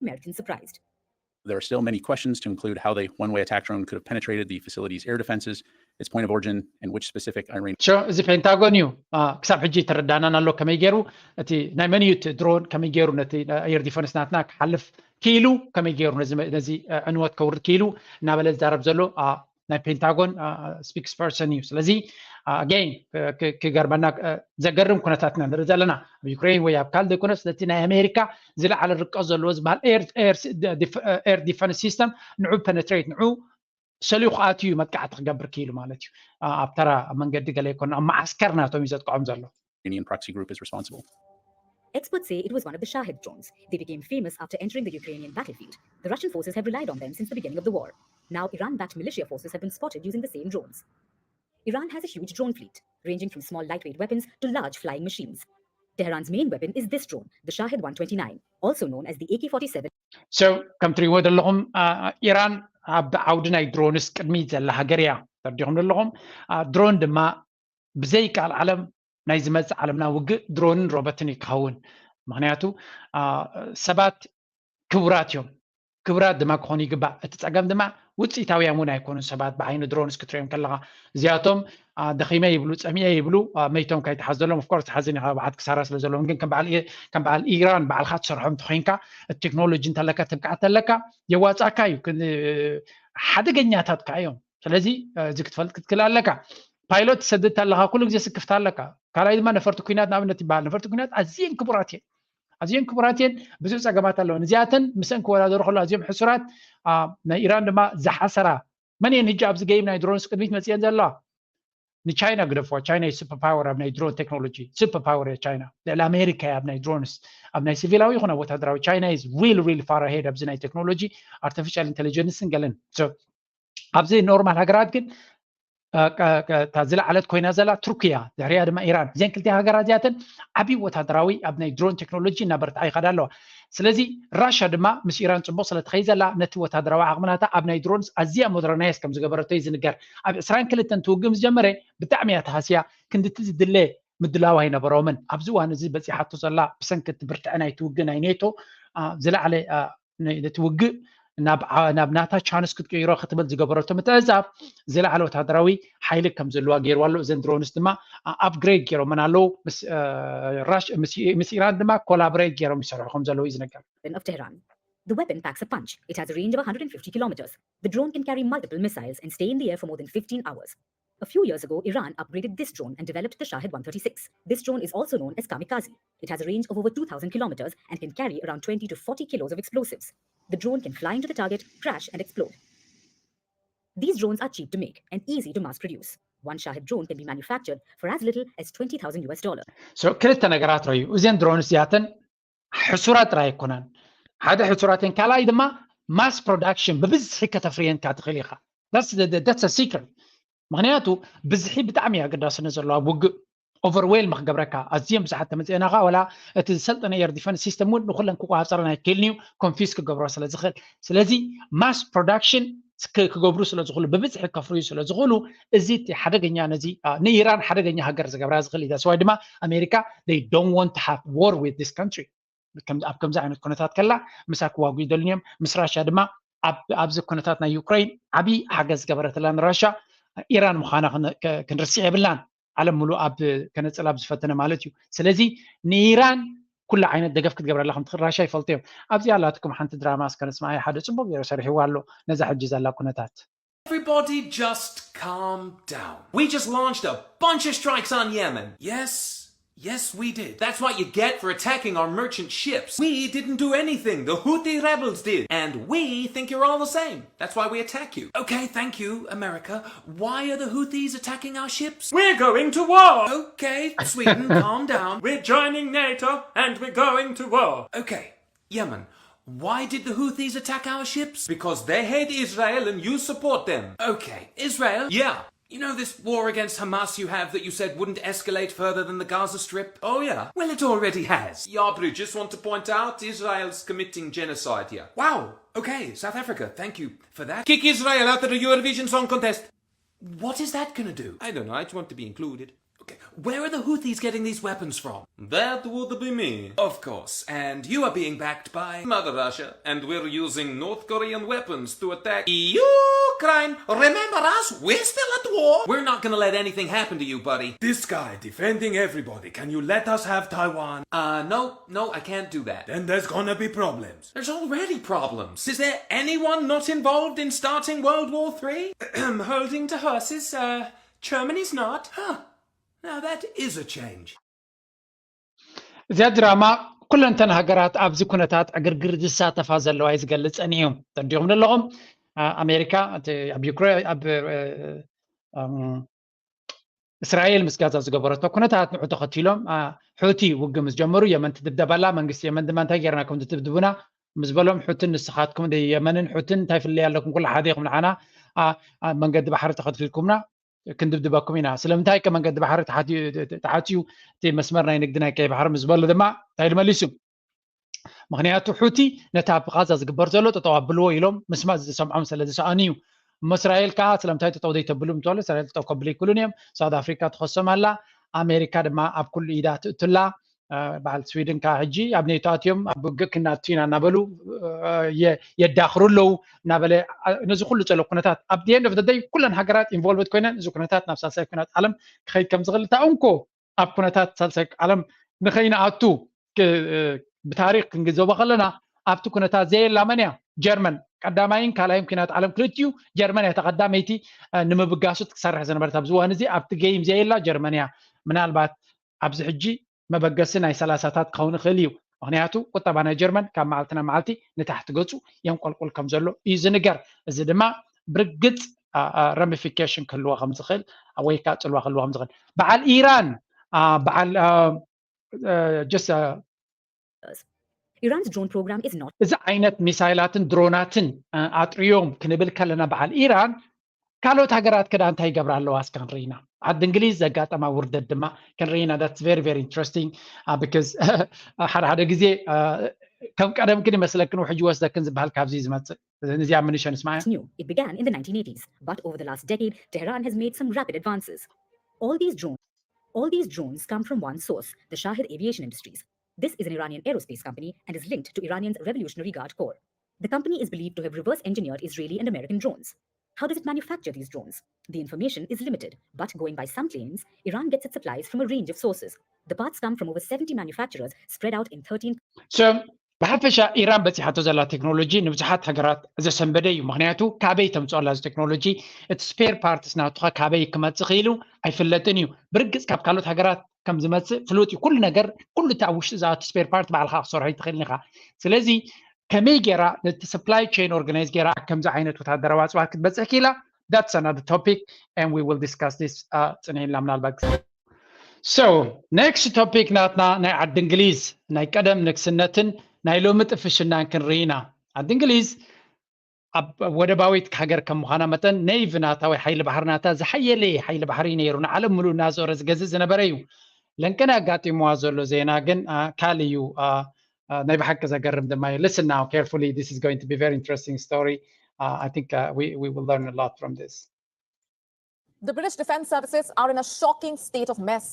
Americans surprised. There are still many questions to include how the one-way attack drone could have penetrated the facility's air defenses, its point of origin, and which specific Iranian ሾ እዚ ፔንታጎን እዩ። ክሳብ ሕጂ ተረዳናን ኣሎ ከመይ ገይሩ እቲ ናይ መን እዩ እቲ ድሮን ከመይ ገይሩ ነቲ ኣየር ዲፈንስ ናትና ክሓልፍ ክኢሉ ከመይ ገይሩ ነዚ ዕንወት ከውርድ ክኢሉ እናበለ ዝዛረብ ዘሎ ናይ ፔንታጎን ስፒክስ ፐርሰን እዩ። ስለዚ ኣገይን ክገርመና ዘገርም ኩነታት ኢና ንርኢ ዘለና ኣብ ዩክሬን ወይ ኣብ ካልእ ዘይኮነስ ነቲ ናይ ኣሜሪካ ዝለዓለ ርቀት ዘለዎ ዝበሃል ኤር ዲፈንስ ሲስተም ንዑ ፐነትሬት ንዑ ሰልዩ ክኣትዩ እዩ መጥቃዕቲ ክገብር ክኢሉ ማለት እዩ። ኣብ ተራ መንገዲ ገለ ይኮኑ ኣብ መዓስከር ናቶም እዩ ዘጥቅዖም ዘሎ። Iranian proxy group is responsible. Experts say it was one of the Shahed drones. They became famous after entering the Ukrainian battlefield. The Russian forces have relied on them since the beginning of the war. Now, Iran backed militia forces have been spotted using the same drones. Iran has a huge drone fleet, ranging from small lightweight weapons to large flying machines. Tehran's main weapon is this drone, the Shahed one twenty-nine, also known as the A K forty-seven. So ከም ትሪእዎ ዘለኹም ኢራን ኣብ ዓውዲ ናይ ድሮንስ ቅድሚት ዘላ ሃገር እያ። ተረዲኹም ዘለኹም ድሮን ድማ ብዘይ ቃል ዓለም ናይ ዝመፅእ ዓለምና ውግእ ድሮንን ሮበትን እዩ ክኸውን። ምክንያቱ ሰባት ክቡራት እዮም። ክቡራት ድማ ክኾኑ ይግባእ። እቲ ፀገም ድማ ውፅኢታውያን እውን ኣይኮኑን ሰባት ብዓይኒ ድሮንስ ክትሪኦም ከለካ። እዚኣቶም ደኺመ ይብሉ፣ ፀሚኤ ይብሉ፣ መይቶም ከይተሓዘሎም ኦፍኮርስ ሓዘን ኢኻ ብዓት ክሳራ ስለ ዘለዎም። ግን ከም በዓል ኢራን ባዕልካ ትሰርሖም ተኮይንካ እቲ ቴክኖሎጂ እንተለካ ትብቃዕ ተለካ የዋፃካ እዩ። ሓደገኛታት ከዓ እዮም። ስለዚ እዚ ክትፈልጥ ክትክእል ኣለካ። ፓይሎት ትሰድድ ተለካ ኩሉ ግዜ ስክፍታ ኣለካ። ካልኣይ ድማ ነፈርቲ ኩናት ንኣብነት ይበሃል። ነፈርቲ ኩናት ኣዝየን ክቡራት እየን። ኣዝየን ክቡራት እየን። ብዙሕ ፀገማት ኣለወን። እዚኣተን ምስአን ክወዳደሩ ከሎ ኣዝዮም ሕሱራት። ናይ ኢራን ድማ ዝሓሰራ መን እየን? ሕጂ ኣብዚ ገይም ናይ ድሮንስ ቅድሚት መፅየን ዘለዋ ንቻይና ግደፍዋ። ቻይና ዩ super power ኣብ ናይ ድሮን ቴክኖሎጂ፣ super power እያ ቻይና። ልዕሊ ኣሜሪካ እያ ኣብ ናይ ድሮንስ፣ ኣብ ናይ ሲቪላዊ ይኹን ኣብ ወታደራዊ። ቻይና is real real far ahead ኣብዚ ናይ ቴክኖሎጂ፣ ኣርቲፊሻል ኢንቴሊጀንስን ገለን። ኣብዚ ኖርማል ሃገራት ግን እታ ዝለዓለት ኮይና ዘላ ቱርኪ እያ፣ ድሕሪኣ ድማ ኢራን። እዘን ክልተ ሃገራት እዚኣተን ዓብዪ ወታደራዊ ኣብ ናይ ድሮን ቴክኖሎጂ እናበርትዓ ይኸዳ ኣለዋ። ስለዚ ራሻ ድማ ምስ ኢራን ፅቡቕ ስለ ትኸይድ ዘላ፣ ነቲ ወታደራዊ ዓቕምናታ ኣብ ናይ ድሮንስ ኣዝያ ሞደርናይዝ ከም ዝገበረቶ እዩ ዝንገር። ኣብ ዕስራን ክልተን ትውግእ ምስ ጀመረ ብጣዕሚ እያ ተሃስያ። ክንድቲ ዝድለ ምድላው ኣይነበሮምን። ኣብዚ እዋን እዚ በፂሓቶ ዘላ ብሰንኪ እቲ ብርትዐ ናይ ትውግእ ናይ ኔቶ ዝለዓለ ነቲ ውግእ ናብ ናታ ቻንስ ክትቀይሮ ክትብል ዝገበረቶ ምትዕዛብ ዝለዓለ ወታደራዊ ሓይሊ ከም ዘለዋ ገይርዋ ኣሎ። እዘን ድሮንስ ድማ ኣፕግሬድ ገይሮመን ኣለዉ። ምስ ኢራን ድማ ኮላብሬት ገይሮም ይሰርሑ ከም ዘለዉ እዩ ዝነገር። Of Tehran. The weapon packs a punch. It has a range of one hundred fifty kilometers. The drone can carry multiple missiles and stay in the air for more than fifteen hours. A few years ago, Iran upgraded this drone and developed the Shahed one thirty-six. This drone is also known as Kamikaze. It has a range of over two thousand kilometers and can carry around twenty to forty kilos of explosives. The drone can fly into the target, crash, and explode. These drones are cheap to make and easy to mass produce. One Shahed drone can be manufactured for as little as twenty thousand U S dollar. So ክልተ ነገራት ረዩ። እዚን ድሮንስ እዚኣተን ሕሱራት ጥራይ ኣይኮናን። ሓደ ሕሱራትን ካልኣይ ድማ ማስ ፕሮዳክሽን ብብዝሒ ከተፍርየን ካትኽእል ኢኻ። That's the secret። ምክንያቱ ብዝሒ ብጣዕሚ ኣገዳስነት ዘለዎ ኣብ ውግእ ኦቨርዌልም ክገብረካ ኣዝዮም ብዙሓት ተመፅአናኻ ወላ እቲ ዝሰልጠነ ኤር ዲፈንስ ሲስተም እውን ንኩለን ክቆፃፀረን ኣይክእልን እዩ ኮንፊስ ክገብሮ ስለ ዝኽእል። ስለዚ ማስ ፕሮዳክሽን ክገብሩ ስለ ዝኽእሉ ብብዝሒ ከፍርዩ ስለ ዝኽእሉ እዚ እቲ ሓደገኛ ነዚ ንኢራን ሓደገኛ ሃገር ዝገብራ ዝኽእል እዩ። ስዋይ ድማ ኣሜሪካ they don't want to have war with this country። ኣብ ከምዚ ዓይነት ኩነታት ከላ ምሳ ክዋጉ ይደልን እዮም። ምስ ራሻ ድማ ኣብዚ ኩነታት ናይ ዩክሬን ዓብዪ ሓገዝ ዝገበረትላ ንራሻ ኢራን ምዃና ክንርስዕ የብላን። ዓለም ሙሉእ ኣብ ከነፅል ኣብ ዝፈተነ ማለት እዩ። ስለዚ ንኢራን ኩሉ ዓይነት ደገፍ ክትገብረላ ከም ትኽእል ራሻ ይፈልጡ እዮም። ኣብዚኣ ኣላትኩም ሓንቲ ድራማ እስከ ንስማዓ። ሓደ ፅቡቅ ገይሩ ሰሪሕዋ ኣሎ ነዛ ሕጂ ዘላ ኩነታት። Everybody just calm down. We just launched a bunch of strikes on Yemen. Yes, yes we did. That's what you get for attacking our merchant ships. We didn't do anything. The Houthi rebels did. And we think you're all the same. That's why we attack you. Okay, thank you, America. Why are the Houthis attacking our ships? We're going to war. Okay, Sweden, calm down. We're joining NATO and we're going to war. Okay, Yemen. Why did the Houthis attack our ships? Because they hate Israel and you support them. Okay, Israel? Yeah. You know this war against Hamas you have that you said wouldn't escalate further than the Gaza Strip? Oh yeah. Well, it already has. Yabru, just want to point out Israel's committing genocide here. Wow. Okay, South Africa, thank you for that. Kick Israel out of the Eurovision Song Contest. What is that gonna do? I don't know, I just want to be included. Okay, where are the Houthis getting these weapons from? That would be me, of course. And you are being backed by Mother Russia, and we're using North Korean weapons to attack Ukraine. Remember us? We're still at war. We're not gonna let anything happen to you, buddy. This guy defending everybody. Can you let us have Taiwan? Uh, no, no, I can't do that. Then there's gonna be problems. There's already problems. Is there anyone not involved in starting World War Three? Holding to horses, uh, Germany's not. Huh. Now that is a change. እዚኣ ድራማ ኩለንተን ሃገራት ኣብዚ ኩነታት ዕግርግር ዝሳተፋ ዘለዋ እዩ ዝገልፀን እዩ። ተንዲኹም ዘለኹም ኣሜሪካ ኣብ ዩክሬን ኣብ እስራኤል ምስ ጋዛ ዝገበረቶ ኩነታት ንዑ ተኸቲሎም ሑቲ ውግእ ምስ ጀመሩ የመን ትድብደብ ኣላ። መንግስቲ የመን ድማ እንታይ ጌርና ከም ትድብድቡና ምስ በሎም ሑትን ንስኻትኩም የመንን ሑትን እንታይ ፍልልይ ኣለኩም? ኩሉ ሓደ ኢኹም ንዓና። መንገዲ ባሕሪ ተኸትልኩምና ክንድብድበኩም ኢና። ስለምንታይ ከ መንገዲ ባሕሪ ተሓትዩ እቲ መስመር ናይ ንግዲ ናይ ቀይ ባሕሪ ምስ በሉ ድማ እንታይ ኢሉ መሊሱ? ምክንያቱ ሑቲ ነቲ ኣብ ቃዛ ዝግበር ዘሎ ጠጠው ኣብልዎ ኢሎም ምስማዕ ዝሰምዖም ስለ ዝሰኣኑ እዩ። እሞ እስራኤል ከዓ ስለምንታይ ጠጠው ዘይተብሉ ምስ በሉ እስራኤል ጠጠው ከብሉ ኣይክእሉን እዮም። ሳውት ኣፍሪካ ትኸሶም ኣላ። ኣሜሪካ ድማ ኣብ ኩሉ ኢዳ ትእቱላ። በዓል ስዊድን ከዓ ሕጂ ኣብ ኔቶ ኣትዮም ኣብ ውግእ ክናቱ ኢና እናበሉ የዳኽሩ ኣለዉ እናበለ ነዚ ኩሉ ዘሎ ኩነታት ኣብ the end of the day ኩለን ሃገራት ኢንቮልቭድ ኮይነን እዚ ኩነታት ናብ ሳልሳይ ኩናት ዓለም ክኸይድ ከም ዝኽእል እታ እንኮ ኣብ ኩነታት ሳልሳይ ዓለም ንኸይንኣቱ ብታሪክ ክንግንዘቦ ከለና ኣብቲ ኩነታት ዘየላ መን እያ? ጀርመን። ቀዳማይን ካልኣይን ኩናት ዓለም ክልቲኡ ጀርመን እያ ተቐዳመይቲ ንምብጋሱ ትሰርሕ ዝነበረት ኣብዚ እዋን እዚ ኣብቲ ገይም ዘየላ ጀርመን እያ። ምናልባት ኣብዚ ሕጂ መበገሲ ናይ ሰላሳታት ክኸውን ይኽእል እዩ። ምክንያቱ ቁጠባ ናይ ጀርመን ካብ መዓልቲ ናብ መዓልቲ ንታሕቲ ገፁ የንቆልቁል ከም ዘሎ እዩ ዝንገር። እዚ ድማ ብርግፅ ramification ክህልዎ ከም ዝኽእል ወይ ከዓ ፅልዋ ክህልዎ ከም ዝኽእል በዓል ኢራን በዓል just Iran's drone program is not እዚ ዓይነት ሚሳይላትን ድሮናትን ኣጥርዮም ክንብል ከለና በዓል ኢራን ካልኦት ሃገራት ከዳ እንታይ ይገብራ ኣለዋ እስከ ክንርኢና። ዓዲ እንግሊዝ ዘጋጠማ ውርደት ድማ ክንርኢና። That's very very interesting because ሓደ ሓደ ግዜ ከም ቀደምክን ይመስለክን ውሕጅ ይወስደክን ዝበሃል ካብዚ ዝመፅእ። እዚኣ ምንሸ ንስማዕ። New. It began in the nineteen eighties, but over the last decade, Tehran has made some rapid advances. All these drones, all these drones come from one source, the Shahed Aviation Industries. This is an Iranian aerospace company and is linked to Iran's Revolutionary Guard Corps. The company is believed to have reverse engineered Israeli and American drones. How does it manufacture these drones? The information is limited, but going by some claims, Iran gets its supplies from a range of sources. The parts come from over seventy manufacturers spread out in thirteen So ብሓፈሻ ኢራን በፂሓቶ ዘላ ቴክኖሎጂ ንብዙሓት ሃገራት ዘሰንበደ እዩ። ምክንያቱ ካበይ ተምፅኦ ኣላ እዚ ቴክኖሎጂ? እቲ spare parts ናቱኻ ካበይ ክመፅእ ክኢሉ ኣይፍለጥን እዩ። ብርግፅ ካብ ካልኦት ሃገራት ከም ዝመፅእ ፍሉጥ እዩ። ኩሉ ነገር ኩሉ እቲ ኣብ ውሽጢ ዝኣቱ spare part ባዕልካ ክሰርሖ ኣይትኽእልን ኢኻ። ስለዚ ከመይ ገይራ ነቲ supply chain organize ገይራ ከምዚ ዓይነት ወታደራዊ ኣፅዋር ክትበፅሕ ክኢላ? That's another topic and we will discuss this ፅንሕ ኢልና ምናልባት ግዜ So next topic ናትና ናይ ዓዲ እንግሊዝ ናይ ቀደም ንግስነትን ናይ ሎሚ ጥፍሽናን ክንርኢ ኢና። ዓዲ እንግሊዝ ኣብ ወደባዊት ሃገር ከም ምዃና መጠን navy ናታ ወይ ሓይሊ ባሕሪ ናታ ዝሓየለ ሓይሊ ባሕሪ ነይሩ። ንዓለም ሙሉእ እናዞረ ዝገዝእ ዝነበረ እዩ። ለንደን ኣጋጢምዋ ዘሎ ዜና ግን ካልእ እዩ። ናይ ብሓቂ ዘገርም ድማ እዩ። Listen now carefully, this is going to be very interesting story. I think we will learn a lot from this. The British Defence Services are in a shocking state of mess.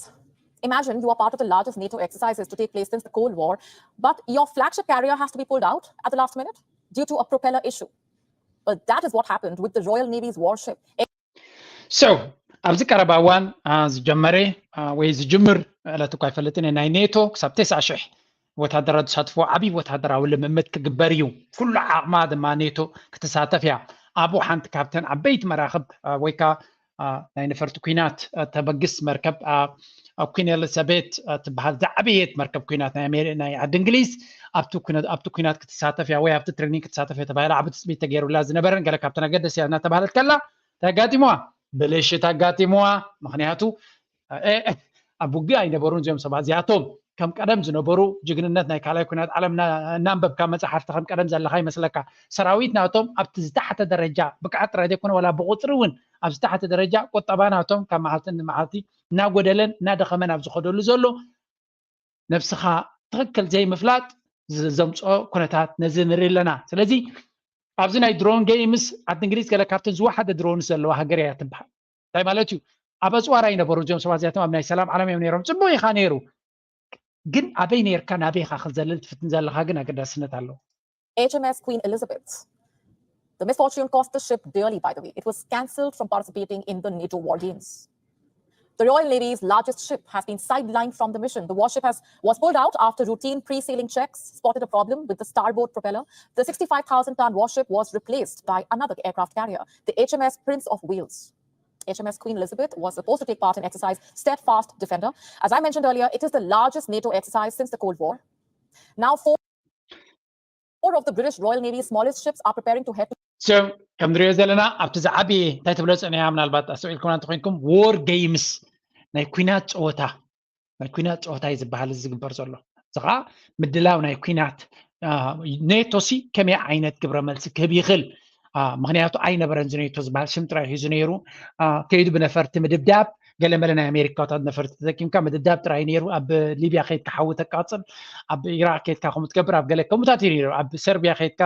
Imagine you are part of the largest NATO exercises to take place since the Cold War, but your flagship carrier has to be pulled out at the last minute due to a propeller issue. Well, that is what happened with the Royal Navy's warship. So ኣብዚ ቀረባ እዋን ዝጀመረ ወይ ዝጅምር ዕለት እኳ ኣይፈልጥን ናይ ኔቶ ክሳብ ተስዓ ሽሕ ወታደራት ዝሳትፎ ዓብዪ ወታደራዊ ልምምድ ክግበር እዩ። ኩሉ ዓቕማ ድማ ኔቶ ክትሳተፍ እያ። ኣብኡ ሓንቲ ካብተን ዓበይቲ መራኽብ ወይ ከዓ ናይ ነፈርቲ ኩናት ተበግስ መርከብ ኩን ኤልሳቤት ትበሃል ዝዓበየት መርከብ ኩናት ናይ ዓዲ እንግሊዝ ኣብቲ ኩናት ክትሳተፍ እያ ወይ ኣብቲ ትሬኒንግ ክትሳተፍ እያ ተባሂላ ዓቢ ትፅቢት ተገይሩላ ዝነበረን ገለ ካብተን ኣገደሲ እያ እናተባሃለት ከላ ተጋጢምዋ ብልሽት ኣጋጢምዋ። ምክንያቱ ኣብ ውግእ ኣይነበሩን እዚኦም ሰባት እዚኣቶም ከም ቀደም ዝነበሩ ጅግንነት ናይ ካልኣይ ኩናት ዓለም እናንበብካ መፅሓፍቲ ከም ቀደም ዘለካ ይመስለካ። ሰራዊት ናቶም ኣብቲ ዝተሓተ ደረጃ ብቅዓት ጥራይ ዘይኮነ ዋላ ብቁፅሪ እውን ኣብ ዝተሓተ ደረጃ ቁጠባ ናቶም ካብ መዓልቲ ንመዓልቲ እናጎደለን እናደኸመን ኣብ ዝኸደሉ ዘሎ ነብስኻ ትኽክል ዘይምፍላጥ ዘምፅኦ ኩነታት ነዚ ንርኢ ኣለና። ስለዚ ኣብዚ ናይ ድሮን ገይምስ ዓዲ እንግሊዝ ገለ ካብተን ዝወሓደ ድሮንስ ዘለዋ ሃገር እያ ትበሃል። እንታይ ማለት እዩ? ኣብ ኣፅዋር ኣይነበሩ እዚኦም ሰባት እዚኣቶም ኣብ ናይ ሰላም ዓለም እዮም ነይሮም። ፅቡቅ ኢኻ ነይሩ ግን ኣበይ ነይርካ ናበይ ኢኻ ክዘልል ትፍትን ዘለኻ ግን ኣገዳስነት ኣለዎ። H M S Queen Elizabeth. The misfortune cost the ship dearly, by the way. It was cancelled from participating in the NATO war games. The Royal Navy's largest ship has been sidelined from the mission. The warship has was pulled out after routine pre-sailing checks spotted a problem with the starboard propeller. The sixty-five thousand ton warship was replaced by another aircraft carrier, the H M S Prince of Wales. H M S Queen Elizabeth was supposed to take part in exercise Steadfast Defender. As I mentioned earlier, it is the largest NATO exercise since the Cold War. Now, four four of the British Royal Navy's smallest ships are preparing to head to So ከም ንሪኦ ዘለና ኣብቲ ዝዓበየ እንታይ ትብሎ ፅንያ ምናልባት ኣስተውዒልኩም እንተኮይንኩም war games ናይ ኩናት ፀወታ ናይ ኩናት ፀወታ እዩ ዝበሃል እዚ ዝግበር ዘሎ። እዚ ከዓ ምድላው ናይ ኩናት ኔቶ ሲ ከመይ ዓይነት ግብረ መልሲ ክህብ ይኽእል? ምክንያቱ ኣይነበረን ዝኔቶ ዝበሃል ሽም ጥራይ ሒዙ ነይሩ። ከይዱ ብነፈርቲ ምድብዳብ ገለመለ ናይ ኣሜሪካታት ነፈርቲ ተጠቂምካ ምድብዳብ ጥራይ ነይሩ። ኣብ ሊብያ ከይድካ ሓዊ ተቃፅል፣ ኣብ ኢራቅ ከይድካ ከምኡ ትገብር፣ ኣብ ገለ ከምኡታት እዩ ነይሩ። ኣብ ሰርቢያ ከይድካ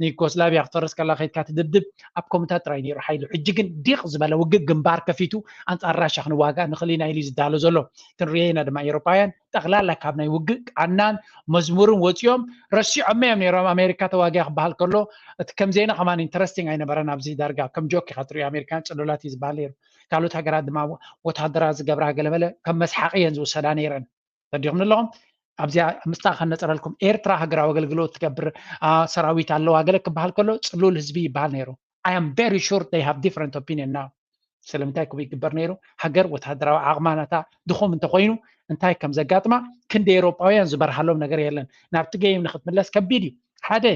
ንዩጎስላቪያ ክትፈርስ ከላ ከይድካ ትድብድብ ኣብ ከምኡታት ጥራይ ነይሩ ሓይሉ። ሕጂ ግን ዲቕ ዝበለ ውግእ ግንባር ከፊቱ ኣንፃር ራሻ ክንዋጋእ ንኽእል ኢና ኢሉ እዩ ዝዳሎ ዘሎ። ክንሪኦ ኢና ድማ ኤውሮጳውያን ጠቕላላ ካብ ናይ ውግእ ቃናን መዝሙርን ወፂኦም ረሲዖመ እዮም ነይሮም። ኣሜሪካ ተዋጊኣ ክበሃል ከሎ እቲ ከም ዜና ከማን ኢንተረስቲንግ ኣይነበረን። ኣብዚ ዳርጋ ከም ጆክ ኢኻ ትሪኦ ኣሜሪካን ፅሉላት እዩ ዝበሃል ነይሩ። ካልኦት ሃገራት ድማ ወታደራት ዝገብራ ገለመለ ከም መስሓቂ እየን ዝውሰዳ ነይረን። ተዲኹም ኣለኹም ኣብዚኣ ምስታ ከነፅረልኩም ኤርትራ ሃገራዊ ኣገልግሎት ትገብር ሰራዊት ኣለዋ ገለ ክበሃል ከሎ ፅሉል ህዝቢ ይበሃል ነይሩ። I am very sure they have different opinion now። ስለምንታይ ክቡ ይግበር ነይሩ? ሃገር ወታደራዊ ዓቕማ ናታ ድኹም እንተኮይኑ እንታይ ከም ዘጋጥማ ክንዲ ኤውሮጳውያን ዝበርሃሎም ነገር የለን። ናብቲ ገይም ንክትምለስ ከቢድ እዩ። ሓደ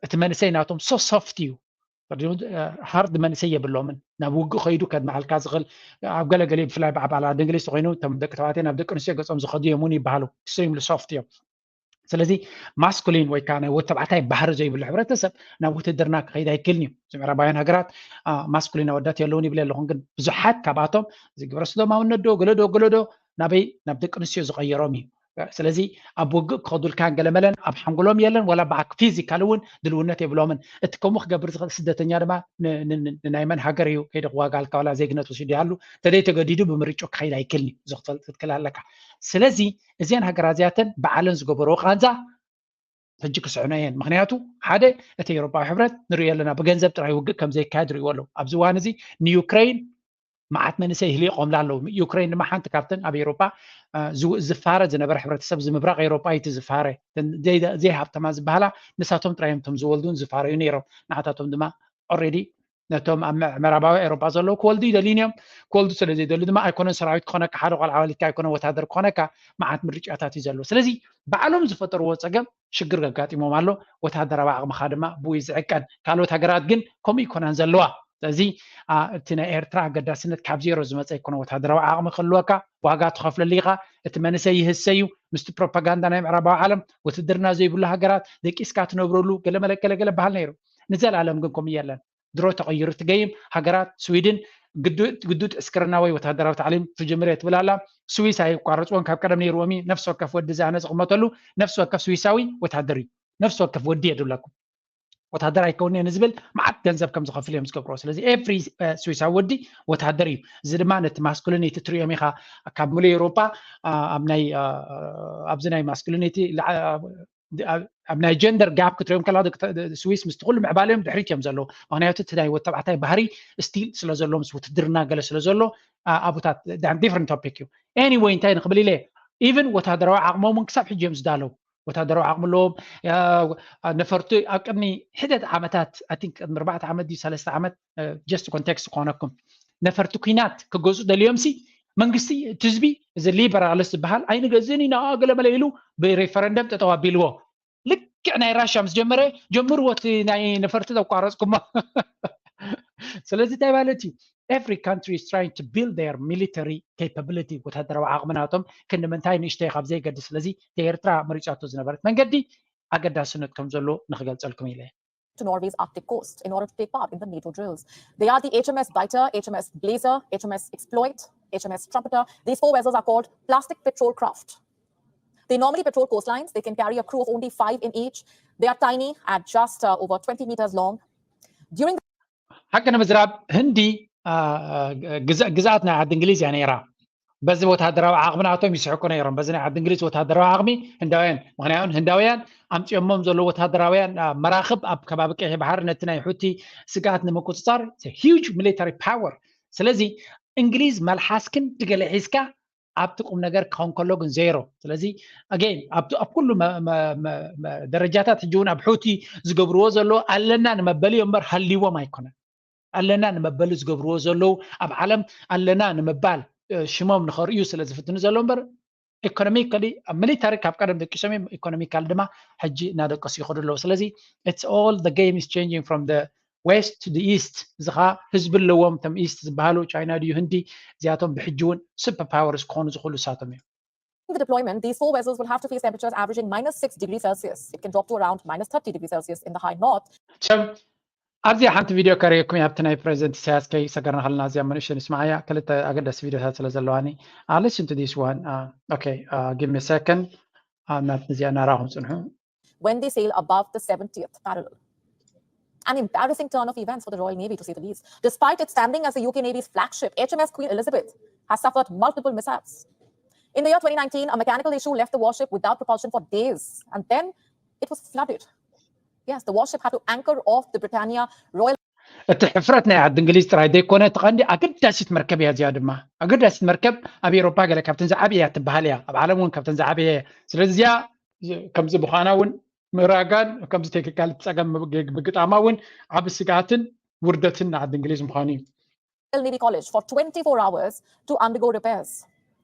እቲ መንእሰይ ናቶም so soft እዩ። ሃርድ መንእሰይ የብሎምን። ናብ ውግእ ከይዱ ከድምዓልካ ዝኽእል ኣብ ገለገለ ብፍላይ ብዓባላ ደንግሊስ ኮይኑ እቶም ደቂ ተባዕትዮ ናብ ደቂ ኣንስትዮ ገጾም ዝኸዱ እዮም እውን ይበሃሉ። extremely soft እዮም። ስለዚ ማስኩሊን ወይ ከዓ ናይ ወተባዕታይ ባህሪ ዘይብሉ ሕብረተሰብ ናብ ውትድርና ክኸይድ ኣይክእልን እዩ። እዚ ምዕራባውያን ሃገራት ማስኩሊን ኣወዳት የለውን ይብል ኣለኹን፣ ግን ብዙሓት ካብኣቶም እዚ ግብረ ስዶማውነት ዶ ገለዶ ገለዶ ናበይ ናብ ደቂ ኣንስትዮ ዝቐየሮም እዩ። ስለዚ ኣብ ውግእ ክኸዱልካን ገለመለን ኣብ ሓንጎሎም የለን፣ ዋላ ብኣክ ፊዚካል እውን ድልውነት የብሎምን። እቲ ከምኡ ክገብር ዝኽእል ስደተኛ ድማ ንናይ መን ሃገር እዩ ከይደ ክዋጋልካ ዋላ ዜግነት ወሲዱ ይሃሉ፣ ተደይ ተገዲዱ ብምርጫ ክኸይድ ኣይክልን እዩ። እዚ ክትፈልጥ ክትክል ኣለካ። ስለዚ እዚአን ሃገራት እዚኣተን ባዕለን ዝገበርዎ ቃንዛ ሕጂ ክስዕኖ እየን። ምክንያቱ ሓደ እቲ ኤውሮፓዊ ሕብረት ንሪኦ ኣለና ብገንዘብ ጥራይ ውግእ ከም ዘይካየድ ሪእዎ ኣለዉ። ኣብዚ እዋን እዚ ንዩክሬን መዓት መንእሰይ ህሊቆምላ ኣለዉ። ዩክሬን ድማ ሓንቲ ካብተን ኣብ ኤውሮፓ ዝፋረ ዝነበረ ሕብረተሰብ ዝምብራቕ ኤውሮፓ እዩ። እቲ ዝፋረ ዘይሃብተማ ዝበሃላ ንሳቶም ጥራይ እዮም እቶም ዝወልዱን ዝፋረዩ ነይሮም። ንዓታቶም ድማ ኦሬዲ ነቶም ኣብ ምዕራባዊ ኤውሮፓ ዘለዉ ክወልዱ ይደልዩን እዮም። ክወልዱ ስለ ዘይደሉ ድማ ኣይኮነን ሰራዊት ክኾነካ፣ ሓደ ቆልዓ ወሊድካ ኣይኮነን ወታደር ክኾነካ፣ መዓት ምርጫታት እዩ ዘለዎ። ስለዚ ባዕሎም ዝፈጠርዎ ፀገም ሽግር ገጋጢሞም ኣሎ። ወታደራዊ ዓቕምኻ ድማ ብኡ እዩ ዝዕቀን። ካልኦት ሃገራት ግን ከምኡ ይኮናን ዘለዋ። ስለዚ እቲ ናይ ኤርትራ ኣገዳስነት ካብ ዜሮ ዝመፀ ይኮነ፣ ወታደራዊ ዓቕሚ ክህልወካ ዋጋ ትኸፍለሉ ኢኻ። እቲ መንእሰይ ይህሰ እዩ። ምስቲ ፕሮፓጋንዳ ናይ ምዕራባዊ ዓለም ውትድርና ዘይብሉ ሃገራት ደቂስካ ትነብረሉ ገለመለ ገለገለ በሃል ነይሩ። ንዘለኣለም ግን ከምኡ የለን። ድሮ ተቐይሩ እቲ ገይም። ሃገራት ስዊድን ግዱድ ዕስክርና ወይ ወታደራዊ ታዕሊም ትጅምር እየ ትብል ኣላ። ስዊስ ኣይቋረፅዎን፣ ካብ ቀደም ነይርዎም እዩ። ነፍሲ ወከፍ ወዲ ዝኣነ ዝቕመጠሉ ነፍሲ ወከፍ ስዊሳዊ ወታደር እዩ። ነፍሲ ወከፍ ወዲ እየ ድብለኩም። ወታደር ኣይከውን እየ ንዝብል መዓት ገንዘብ ከም ዝኸፍል እዮም ዝገብርዎ። ስለዚ ኤቭሪ ስዊሳዊ ወዲ ወታደር እዩ። እዚ ድማ ነቲ ማስኩሊኒቲ ትሪኦም ኢኻ። ካብ ሙሉእ ኤውሮፓ ኣብ ናይ ኣብዚ ናይ ማስኩሊኒቲ ኣብ ናይ ጀንደር ጋፕ ክትሪኦም ከላ ስዊስ ምስቲ ኩሉ ምዕባለ እዮም ድሕሪት እዮም ዘለዉ። ምክንያቱ እቲ ናይ ወተባዕታይ ባህሪ ስቲል ስለ ዘሎ ምስ ውትድርና ገለ ስለ ዘሎ ኣቡታት ዲፍረንት ቶፒክ እዩ። ኤኒወይ እንታይ ንክብል ኢለ ኢቨን ወታደራዊ ዓቕሞም እውን ክሳብ ሕጂ እዮም ዝዳለው። ወታደራዊ ዓቕሚ ኣለዎም። ነፈርቲ ኣብ ቅድሚ ሕደት ዓመታት ኣይ ቲንክ ቅድሚ ኣርባዕተ ዓመት ድዩ ሰለስተ ዓመት ጀስት ኮንቴክስት ክኾነኩም ነፈርቲ ኩናት ክገዝኡ ደልዮም ሲ መንግስቲ እቲ ህዝቢ እዚ ሊበራልስ ዝበሃል ኣይንገዝእን ኢና ገለመለ ኢሉ ብሬፈረንደም ጠጠው ኣቢልዎ። ልክዕ ናይ ራሻ ምስ ጀመረ ጀምርዎ እቲ ናይ ነፈርቲ ዘቋረፅኩሞ። ስለዚ እንታይ ማለት እዩ? Every country is trying to build their military capability፣ ወታደራዊ ዓቕሚ ናቶም ክንዲ ምንታይ ንእሽተይ ካብ ዘየገድስ። ስለዚ እቲ ኤርትራ መሪፃቶ ዝነበረት መንገዲ ኣገዳስነት ከም ዘሎ ንክገልፀልኩም ኢለ። to Norway's Arctic coast in order to take part in the NATO drills. They are the H M S Biter, H M S Blazer, H M S Exploit, H M S Trumpeter. These four vessels are called plastic patrol craft. They normally patrol coastlines. They can carry a crew of only five in each. They are tiny, at just uh, over twenty meters long. During ሓቂ ንምዝራብ ህንዲ ግዝኣት ናይ ዓዲ እንግሊዝ እያ ነይራ። በዚ ወታደራዊ ዓቕሚ ናቶም ይስሕቁ ነይሮም። በዚ ናይ ዓዲ እንግሊዝ ወታደራዊ ዓቕሚ ህንዳውያን፣ ምክንያቱ ህንዳውያን ኣምፅኦሞም ዘለዉ ወታደራውያን መራኽብ ኣብ ከባቢ ቀይሕ ባሕሪ ነቲ ናይ ሑቲ ስግኣት ንምቁፅፃር huge military power። ስለዚ እንግሊዝ መልሓስ ክንዲ ገለ ሒዝካ ኣብቲ ቁም ነገር ክኸውን ከሎ ግን ዜሮ። ስለዚ ኣገይን ኣብ ኩሉ ደረጃታት ሕጂ እውን ኣብ ሑቲ ዝገብርዎ ዘለዉ ኣለና ንመበሊ እምበር ሃልይዎም ኣይኮነን። ኣለና ንመበሊ ዝገብርዎ ዘለዉ ኣብ ዓለም ኣለና ንምባል ሽሞም ንኸርእዩ ስለ ዝፍትኑ ዘለዉ እምበር ኢኮኖሚካሊ ኣብ ሚሊታሪ ካብ ቀደም ደቂሶም እዮም። ኢኮኖሚካል ድማ ሕጂ እናደቀሱ ይኸዱ ኣለዉ። ስለዚ it's all the game is changing from the west to the east። እዚ ኸዓ ህዝቢ ኣለዎም እቶም ኢስት ዝበሃሉ ቻይና ድዩ ህንዲ እዚኣቶም ብሕጂ እውን ሱፐር ፓወርስ ክኾኑ ዝኽእሉ እሳቶም እዮም። the deployment, these four vessels will have to face temperatures averaging minus six degrees Celsius. It can drop to around minus thirty degrees Celsius in the high north. So ኣብዚ ሓንቲ ቪድዮ ከርእየኩም ኣብቲ ናይ ፕሬዚደንት ኢሳያስ ከይሰገርና ከለና እዚኣ መንእሽተይ ንስማዓያ ክልተ ኣገዳሲ ቪድዮታት ስለ ዘለዋኒ። Listen to this one. Okay, give me a second. ናት እዚኣ ናራኹም ፅንሑ። When they sail above the seventieth parallel. An embarrassing turn of events for the Royal Navy, to say the least. Despite its standing as the U K Navy's flagship, H M S Queen Elizabeth has suffered multiple mishaps. In the year twenty nineteen, a mechanical issue left the warship without propulsion for days, and then it was flooded. Yes, the warship had to anchor off the Britannia Royal. እቲ ሕፍረት ናይ ዓዲ እንግሊዝ ጥራይ ዘይኮነ እቲ ቀንዲ ኣገዳሲት መርከብ እያ። እዚኣ ድማ ኣገዳሲት መርከብ ኣብ ኤውሮፓ ገለ ካብተን ዝዓብየ እያ ትበሃል እያ። ኣብ ዓለም እውን ካብተን ዝዓብየ እያ። ስለዚ እዚኣ ከምዚ ምዃና እውን ምእራጋን ከምዚ ቴክኒካል ፀገም ምግጣማ እውን ዓብ ስግኣትን ውርደትን ንዓዲ እንግሊዝ ምዃኑ እዩ። Navy College for twenty-four hours to undergo repairs.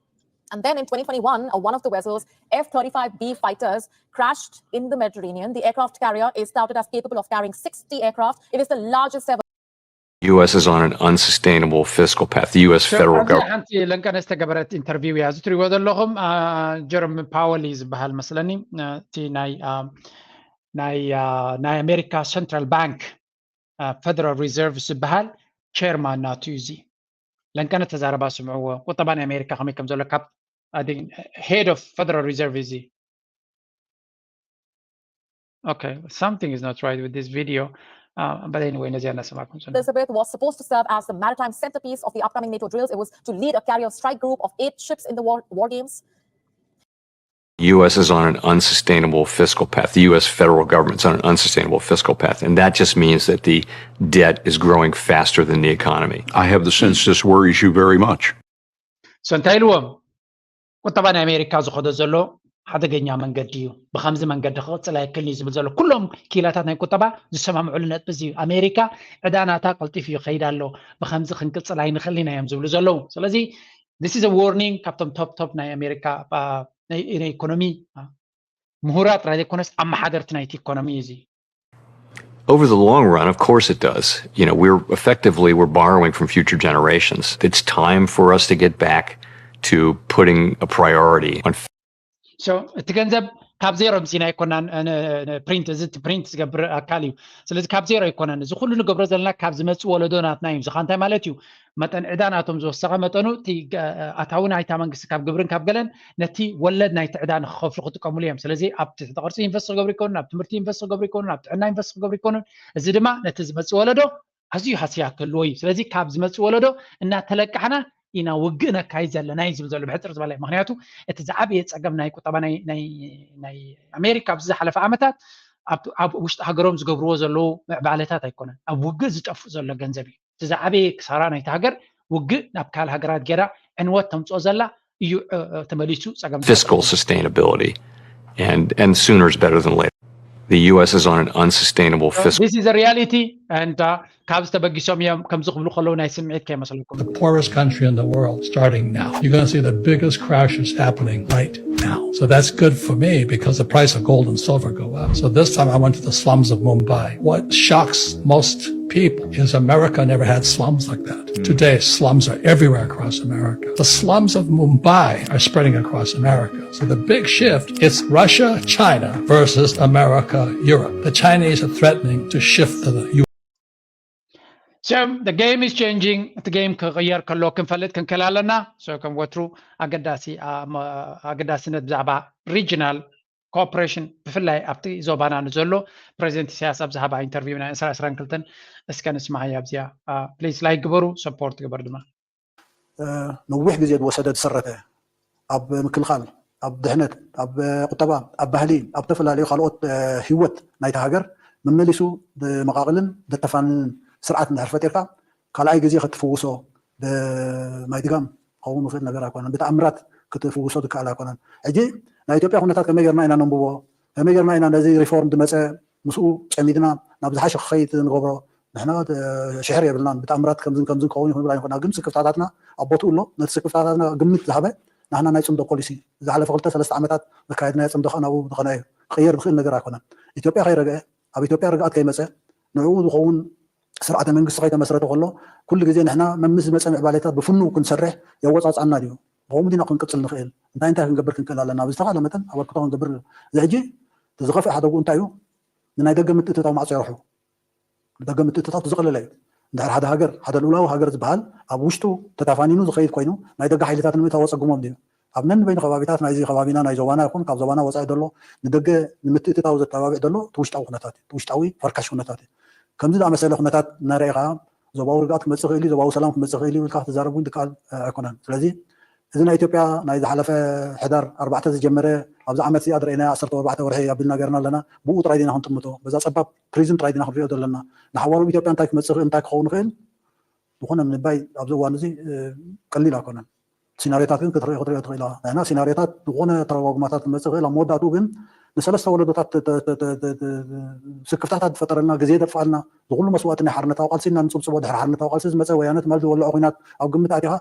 And then in twenty twenty-one, uh, one of the vessels, F thirty-five B fighters, crashed in the Mediterranean. The aircraft carrier is touted as capable of carrying sixty aircraft. It is the largest ever U.S. is on an unsustainable fiscal path. The U.S. federal ኣብዚ government. ሓንቲ ለንቀነ ዝተገበረት ኢንተርቪው እያ። እዚ ትሪእዎ ዘለኹም ጀሮም ፓወል እዩ ዝበሃል መስለኒ። እቲ ናይ ናይ ናይ ኣሜሪካ ሰንትራል ባንክ፣ ፌደራል ሪዘርቭ ዝበሃል ቸርማን ናቱ እዩ። እዚ ለንቀነ ተዛረባ ስምዕዎ። ቁጠባ ናይ ኣሜሪካ ከመይ ከም ዘሎ ካብ ሄድ ኦፍ ፌደራል ሪዘርቭ እዚ Okay, something is not right with this video. Uh, but anyway, ነዚኣ እናሰማዕኩም ጽንሑ። Elizabeth was supposed to serve as the maritime centerpiece of the upcoming NATO drills. It was to lead a carrier strike group of eight ships in the war, war games. U.S. is on an unsustainable fiscal path. The U.S. federal government's on an unsustainable fiscal path, and that just means that the debt is growing faster than the economy. I have the sense this worries you very much. So እንታይ ኢልዎም? ቁጠባ ናይ ኣሜሪካ ዝኸዶ ዘሎ ሓደገኛ መንገዲ እዩ። ብከምዚ መንገዲ ክቕፅል ኣይክልን እዩ ዝብል ዘሎ። ኩሎም ክኢላታት ናይ ቁጠባ ዝሰማምዕሉ ነጥቢ እዚ እዩ። ኣሜሪካ ዕዳ ናታ ቀልጢፉ ይኸይድ ኣሎ። ብከምዚ ክንቅፅል ኣይንኽልን ኢና እዮም ዝብሉ ዘለዉ። ስለዚ this is a warning ካብቶም ቶፕ ቶፕ ናይ ኣሜሪካ ናይ ኢኮኖሚ ምሁራት ጥራይ ዘይኮነስ ኣመሓደርቲ ናይቲ ኢኮኖሚ እዩ እዚ። Over the long run, of course it does. You know, we're effectively we're borrowing from future generations. It's time for us to get back to putting a priority on So እቲ ገንዘብ ካብ ዜሮ ምፂና ኣይኮናን። ፕሪንት እዚ ፕሪንት ዝገብር ኣካል እዩ። ስለዚ ካብ ዜሮ ኣይኮነን። እዚ ኩሉ ንገብሮ ዘለና ካብ ዝመፅእ ወለዶ ናትና እዩ። ዝኻ እንታይ ማለት እዩ? መጠን ዕዳ ናቶም ዝወሰኸ መጠኑ እቲ ኣታዊ ናይታ መንግስቲ ካብ ግብርን ካብ ገለን ነቲ ወለድ ናይቲ ዕዳ ንክኸፍሉ ክጥቀምሉ እዮም። ስለዚ ኣብ ትሕቲ ቅርፂ ኢንቨስት ክገብሩ ይኮኑ፣ ናብ ትምህርቲ ኢንቨስት ክገብሩ ይኮኑ፣ ናብ ጥዕና ኢንቨስት ክገብሩ ይኮኑ። እዚ ድማ ነቲ ዝመፅእ ወለዶ ኣዝዩ ሃስያ ክህልዎ እዩ። ስለዚ ካብ ዝመፅእ ወለዶ እናተለቃሕና ኢና ውግእ ነካይድ ዘለና እዩ ዝብል ዘሎ ብሕፅር ዝበለ። ምክንያቱ እቲ ዝዓበየ ፀገም ናይ ቁጠባ ናይ ኣሜሪካ ኣብዚ ዝሓለፈ ዓመታት ኣብ ውሽጢ ሃገሮም ዝገብርዎ ዘለዉ ምዕባለታት ኣይኮነን፣ ኣብ ውግእ ዝጠፍእ ዘሎ ገንዘብ እዩ። እቲ ዝዓበየ ክሳራ ናይቲ ሃገር ውግእ ናብ ካልእ ሃገራት ጌራ ዕንወት ተምፅኦ ዘላ እዩ ተመሊሱ ፀገም fiscal sustainability, and and sooner is better than later. The U.S. is on an unsustainable fiscal. This is a reality and ካብዚ ተበጊሶም እዮም ከምዚ ክብሉ ከለዉ ናይ ስምዒት ከይመስለኩም። The poorest country in the world starting now. You're going to see the biggest crashes happening right now. So that's good for me because the price of gold and silver go up. So this time I went to the slums of Mumbai. What shocks most people is America never had slums like that. Today, slums are everywhere across America. The slums of Mumbai are spreading across America. So the big shift is Russia, China versus America, Europe. The Chinese are threatening to shift to the U.S. So the game is changing. እቲ game ክቕየር ከሎ ክንፈልጥ ክንክእል ኣለና። So ከም ወትሩ ኣገዳሲ ኣገዳስነት ብዛዕባ regional cooperation ብፍላይ ኣብቲ ዞባና ንዘሎ ፕሬዚደንት ኢሳያስ ኣብ ዝሃባ ኢንተርቪው ናይ ዕስራ ዕስራን ክልተን እስከ ንስማዓያ ኣብዚኣ። ፕሊዝ ላይክ ግበሩ፣ ሰፖርት ግበር ድማ። ነዊሕ ግዜ ዝወሰደ ዝሰረተ ኣብ ምክልኻል፣ ኣብ ድሕነት፣ ኣብ ቁጠባ፣ ኣብ ባህሊ፣ ኣብ ዝተፈላለዩ ካልኦት ህይወት ናይታ ሃገር መመሊሱ ብመቓቕልን ደተፋንንን ስርዓት እንድሕር ፈጢርካ ካልኣይ ግዜ ክትፍውሶ ብማይ ድጋም ክኸውን ዝኽእል ነገር ኣይኮነን። ብተኣምራት ክትፍውሶ ዝከኣል ኣይኮነን። ሕጂ ናይ ኢትዮጵያ ኩነታት ከመይ ጌርና ኢና ነንብቦ? ከመይ ጌርና ኢና ነዚ ሪፎርም ዝመፀ ምስኡ ጸሚድና ናብ ዝሓሸ ክኸይድ ንገብሮ? ንሕና ሽሕር የብልናን። ብተኣምራት ከምዝን ከምዝን ክኸውን ይኽእል ኣይኮና፣ ግን ስክፍታታትና ኣብ ቦትኡ ኣሎ። ነቲ ስክፍታታትና ግምት ዝሃበ ናህና ናይ ጽምዶ ፖሊሲ ዝሓለፈ ክልተ ሰለስተ ዓመታት ዘካየድናዮ ጽምዶ ከዓ ናብኡ ዝኸነ እዩ። ክቕየር ዝኽእል ነገር ኣይኮነን። ኢትዮጵያ ከይረግአ፣ ኣብ ኢትዮጵያ ርግኣት ከይመጸ፣ ንዕኡ ዝኸውን ስርዓተ መንግስቲ ከይተመስረተ ከሎ ኩሉ ግዜ ንሕና መምስ ዝመጸ ምዕባሌታት ብፍኑው ክንሰርሕ የወጻጽኣና ድዩ? ብኸምኡ ዲና ክንቅጽል ንኽእል? እንታይ እንታይ ክንገብር ክንክእል ኣለና? ብዝተኻለ መጠን ኣበርክቶ ክንገብር። እዚ ሕጂ እቲ ዝኸፍአ ሓደግኡ እንታይ እዩ? ንናይ ደገ ምትእትታው ማዕጾ የርሑ። ደገ ምትእትታው እቲ ዝቐለለ እዩ። እንድሕር ሓደ ሃገር፣ ሓደ ልኡላዊ ሃገር ዝበሃል ኣብ ውሽጡ ተታፋኒኑ ዝኸይድ ኮይኑ ናይ ደገ ሓይልታት ንምእታው ኣጸግሞም ድዩ? ኣብ ነንበይኑ ከባቢታት ናይዚ ከባቢና ናይ ዞባና ይኹን ካብ ዞባና ወጻኢ ዘሎ ንደገ ንምትእትታው ዘተባብዕ ዘሎ እቲ ውሽጣዊ ኩነታት እዩ። እቲ ውሽጣዊ ፈርካሽ ኩነታት እዩ። ከምዚ ዝኣመሰለ ኩነታት እናረኤ ከዓ ዞባዊ ርግኣት ክመጽእ ይኽእል እዩ፣ ዞባዊ ሰላም ክመጽእ ይኽእል እዩ ኢልካ ክትዛረብ እውን ዝከኣል ኣይኮነን። ስለዚ እዚ ናይ ኢትዮጵያ ናይ ዝሓለፈ ሕዳር ኣርባዕተ ዝጀመረ ኣብዚ ዓመት እዚኣ ዝረእናዮ ዓሰርተ ኣርባዕተ ወርሒ ኣቢልና ገርና ኣለና። ብኡ ጥራይ ዲና ክንጥምቶ፣ በዛ ጸባብ ፕሪዝም ጥራይ ዲና ክንሪኦ ዘለና። ንሓዋሩ ኢትዮጵያ እንታይ ክመጽእ ይኽእል፣ እንታይ ክኸውን ይኽእል ዝኾነ ምንባይ ኣብዚ እዋን እዚ ቀሊል ኣይኮነን። ሲናሪዮታት ግን ክትሪኦ ክትሪኦ ትኽእል ኢኻ። ንሕና ሲናሪዮታት ዝኾነ ተረጓጉማታት ክመጽእ ይኽእል፣ ኣብ መወዳእትኡ ግን ንሰለስተ ወለዶታት ስክፍታታት ዝፈጠረልና፣ ግዜ ዘጥፍኣልና፣ ዝኹሉ መስዋእቲ ናይ ሓርነታዊ ቃልሲ ኢና ንጽብጽቦ። ድሕሪ ሓርነታዊ ቃልሲ ዝመጸ ወያነ ትማል ዝወለዖ ኲናት ኣብ ግምት ኣቲኻ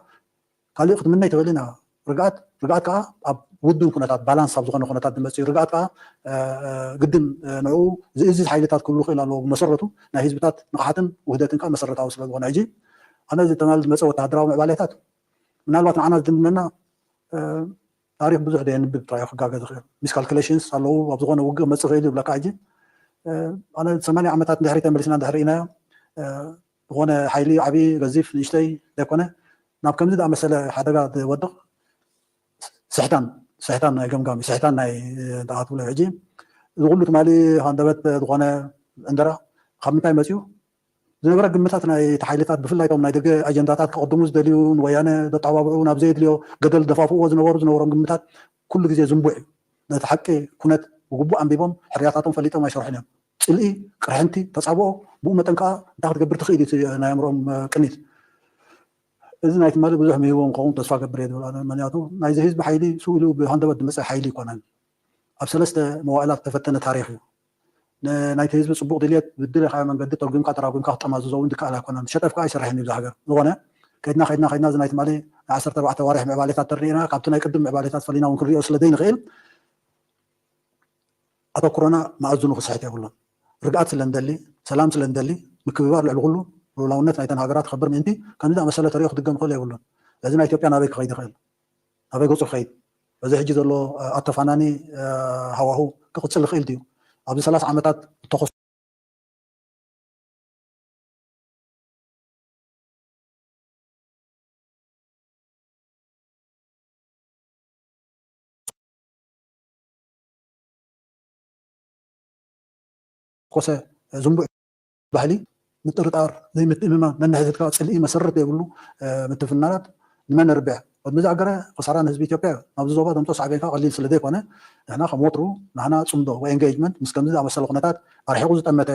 ካልእ ክትምነይ ትኽእል ኢና። ርግኣት ርግኣት ከዓ ኣብ ውድን ኩነታት፣ ባላንስ ኣብ ዝኾነ ኩነታት ዝመፅእ እዩ። ርግኣት ከዓ ግድን ንኡ ዝእዝዝ ሓይልታት ክህሉ ክእል ኣለዎ። ብመሰረቱ ናይ ህዝብታት ንቕሓትን ውህደትን ከዓ መሰረታዊ ስለዝኾነ ሕጂ ኣነ እዚ ተማል ዝመፀ ወተሃደራዊ ምዕባሌታት ምናልባት ንዓና ዝድምነና ታሪክ ብዙሕ ደየንብብ ጥራዩ ክጋገ ዝኽእል። ሚስካልኩሌሽንስ ኣለዉ። ኣብ ዝኾነ ውግእ መፅእ ክእል ይብለካ ሕጂ ኣነ ሰማንያ ዓመታት ንድሕሪ ተመሊስና እንድሕር ኢናዮ ዝኾነ ሓይሊ ዓብዪ ገዚፍ ንእሽተይ ዘይኮነ ናብ ከምዚ ዝኣመሰለ ሓደጋ ዝወድቕ ስሕታን ስሕታን ናይ ገምጋሚ ስሕታን ናይ ተኣትብሎ ሕጂ እዚ ኩሉ ትማሊ ሃንደበት ዝኾነ ዕንደራ ካብ ምንታይ መፅኡ ዝነበረ ግምታት ናይ ሓይልታት ብፍላይ ቶም ናይ ደገ ኣጀንዳታት ከቕድሙ ዝደልዩ ንወያነ ዘተባብዑ ናብ ዘየድልዮ ገደል ደፋፍዎ ዝነበሩ ዝነበሮም ግምታት ኩሉ ግዜ ዝንቡዕ እዩ። ነቲ ሓቂ ኩነት ብግቡእ ኣንቢቦም ሕርያታቶም ፈሊጦም ኣይሰርሑን እዮም። ፅልኢ፣ ቅርሕንቲ፣ ተፃብኦ ብኡ መጠን ከዓ እንታይ ክትገብር ትኽእል እዩ ናይ ኣእምሮም ቅኒት። እዚ ናይ ትማሊ ብዙሕ ምሂቦም ከውን ተስፋ ገብር እየ ዝብል ኣነ። ምክንያቱ ናይዚ ህዝቢ ሓይሊ ስኡ ኢሉ ብሃንደበት ዝመፀ ሓይሊ ይኮነን። ኣብ ሰለስተ መዋእላት ዝተፈተነ ታሪክ እዩ። ናይቲ ህዝቢ ፅቡቅ ድልየት ብድለካዮ መንገዲ ተርጉምካ ተራጉምካ ክጠማዝዞ እውን ዝከኣል ኣይኮነን። ሸጠፍካ ኣይሰርሕን እዩ ሃገር። ዝኾነ ከድና ከድና ከድና እዚ ናይ ትማሊ ናይ ዓሰርተ ኣርባዕተ ዋርሕ ምዕባሌታት ተሪእና ካብቲ ናይ ቅድም ምዕባሌታት ፈሊና እውን ክንሪኦ ስለ ዘይንኽእል ኣተኩሮና መኣዝኑ ክስሕት የብሉን። ርግኣት ስለ ንደሊ፣ ሰላም ስለ ንደሊ፣ ምክብባር ልዕሊ ኩሉ፣ ልኡላውነት ናይተን ሃገራት ክኸብር ምእንቲ ከምዚ ዝኣመሰለ ተሪኦ ክድገም ክኽእል የብሉን። እዚ ናይ ኢትዮጵያ ናበይ ክኸይድ ይኽእል? ናበይ ገፁ ክኸይድ? በዚ ሕጂ ዘሎ ኣተፋናኒ ሃዋሁ ክቕፅል ይኽእል ድዩ? ኣብዚ ሰላሳ ዓመታት እተኸሱ ኮሰ ዝንቡዕ ባህሊ ምጥርጣር፣ ዘይምትእምማን፣ ነንሕድሕድካ ፅልኢ መሰረት ዘይብሉ ምትፍናናት ንመን ርብሕ? ቅድሚ ዝኣገረ ክሳራ ንህዝቢ ኢትዮጵያ እዩ። ናብዚ ዞባ ተምፅኦ ሳዕቤንካ ቀሊል ስለ ዘይኮነ ንሕና ከም ወትሩ ናህና ፅምዶ ወይ ኤንጌጅመንት ምስ ከምዚ ዝኣመሰለ ኩነታት ኣርሒቑ ዝጠመተ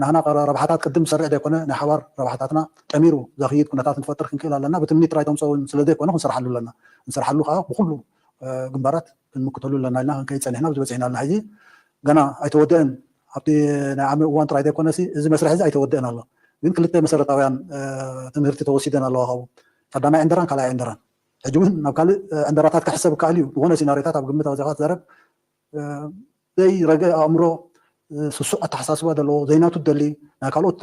ናህና ረብሓታት ቅድም ዝሰርዕ ዘይኮነ ናይ ሓባር ረብሓታትና ጠሚሩ ዘኽይድ ኩነታት ንፈጥር ክንክእል ኣለና። ብትምኒት ጥራይ ተምፅኦ እውን ስለ ዘይኮነ ክንሰርሓሉ ኣለና። ክንሰርሓሉ ከዓ ብኩሉ ግንባራት ክንምክተሉ ኣለና ኢልና ክንከይድ ፀኒሕና ኣብዚ በፂሕና ኣለና። ሕዚ ገና ኣይተወደአን። ኣብቲ ናይ ዓሚ እዋን ጥራይ ዘይኮነሲ እዚ መስርሕ እዚ ኣይተወደአን ኣሎ። ግን ክልተ መሰረታውያን ትምህርቲ ተወሲደን ኣለዋ ካብኡ። ቀዳማይ ዕንደራን ካልኣይ ዕንደራን። ሕጂ እውን ናብ ካልእ ዕንደራታት ክሕሰብ ይከኣል እዩ። ዝኾነ ሲናሪዮታት ኣብ ግምት ኣውፂኻ ትዛረብ ዘይረገ ኣእምሮ ስሱዕ ኣተሓሳስባ ዘለዎ ዘይናቱ ደሊ ናይ ካልኦት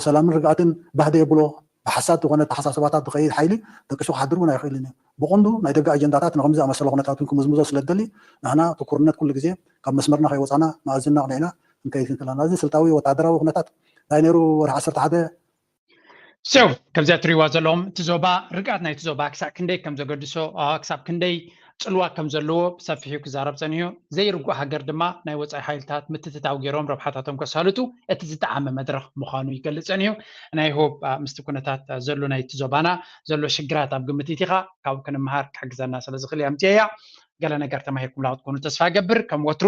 ሰላምን ርግኣትን ባህደ የብሎ ብሓሳት ዝኾነ ኣተሓሳስባታት ዝኸይድ ሓይሊ ደቂሱ ክሓድር እውን ኣይኽእልን እዩ። ብቐንዱ ናይ ደገ ኣጀንዳታት ንከምዚ ዝኣመሰለ ኩነታት እውን ክምዝምዞ ስለ ዝደሊ ንሕና ትኩርነት ኩሉ ግዜ ካብ መስመርና ከይወፃና መኣዝንና ኣቕኒዕና ክንከይድ ክንክእል ኣለና። እዚ ስልታዊ ወታደራዊ ኩነታት እንታይ ነይሩ ወርሒ ዓሰርተ ሓደ ሰው ከምዚኣ ትሪዋ ዘለኹም እቲ ዞባ ርግኣት ናይቲ ዞባ ክሳዕ ክንደይ ከም ዘገድሶ ክሳብ ክንደይ ፅልዋ ከም ዘለዎ ብሰፊሑ ክዛረብ ፀኒሑ። ዘይርጉእ ሃገር ድማ ናይ ወፃኢ ሓይልታት ምትትታው ገይሮም ረብሓታቶም ከሳልጡ እቲ ዝጠዓመ መድረኽ ምዃኑ ይገልፅ ፀኒሑ። ናይ ሆብ ምስቲ ኩነታት ዘሎ ናይቲ ዞባና ዘሎ ሽግራት ኣብ ግምት ኢቲኻ ካብኡ ክንምሃር ክሕግዘና ስለ ዝኽእል እያ ምፅያ። ገለ ነገር ተማሂርኩምላ ክትኮኑ ተስፋ ገብር። ከም ወትሩ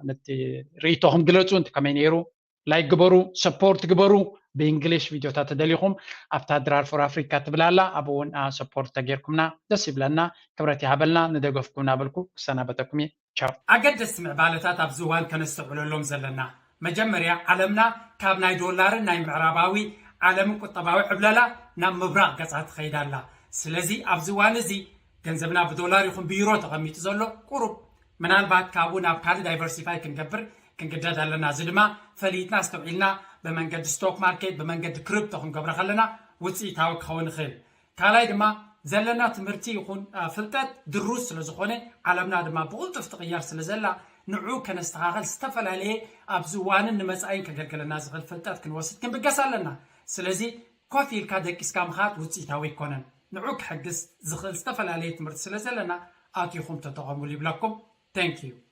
ነቲ ርእይቶኹም ግለፁ። እንት ከመይ ነይሩ? ላይክ ግበሩ፣ ሰፖርት ግበሩ። ብእንግሊሽ ቪድዮታት ተደሊኹም ኣብታ ድራር ፎር ኣፍሪካ ትብል ኣላ ኣብኡ እውን ሰፖርት ተጌርኩምና ደስ ይብለና። ክብረት ይሃበልና ንደገፍኩም እናበልኩ ክሰናበተኩም እየ። ቻው። ኣገደስቲ ምዕባለታት ኣብዚ እዋን ከነስተውዕለሎም ዘለና፣ መጀመርያ ዓለምና ካብ ናይ ዶላርን ናይ ምዕራባዊ ዓለምን ቁጠባዊ ዕብለላ ናብ ምብራቕ ገጻ ትኸይድ ኣላ። ስለዚ ኣብዚ እዋን እዚ ገንዘብና ብዶላር ይኹን ብዩሮ ተቐሚጡ ዘሎ ቁሩብ ምናልባት ካብኡ ናብ ካልእ ዳይቨርሲፋይ ክንገብር ክንግደድ ኣለና። እዚ ድማ ፈሊጥና ኣስተውዒልና ብመንገዲ ስቶክ ማርኬት ብመንገዲ ክሪፕቶ ክንገብሮ ከለና ውፅኢታዊ ክኸውን ይኽእል። ካልኣይ ድማ ዘለና ትምህርቲ ይኹን ፍልጠት ድሩት ስለ ዝኾነ ዓለምና ድማ ብቕልጡፍ ትቕየር ስለ ዘላ ንዑ ከነስተኻኸል ዝተፈላለየ ኣብዚ እዋንን ንመፃኢን ከገልግለና ዝኽእል ፍልጠት ክንወስድ ክንብገስ ኣለና። ስለዚ ኮፍ ኢልካ ደቂስካ ምኻድ ውፅኢታዊ ኣይኮነን። ንዑ ክሕግዝ ዝኽእል ዝተፈላለየ ትምህርቲ ስለ ዘለና ኣቲኹም ተጠቐሙሉ ይብለኩም። Thank you።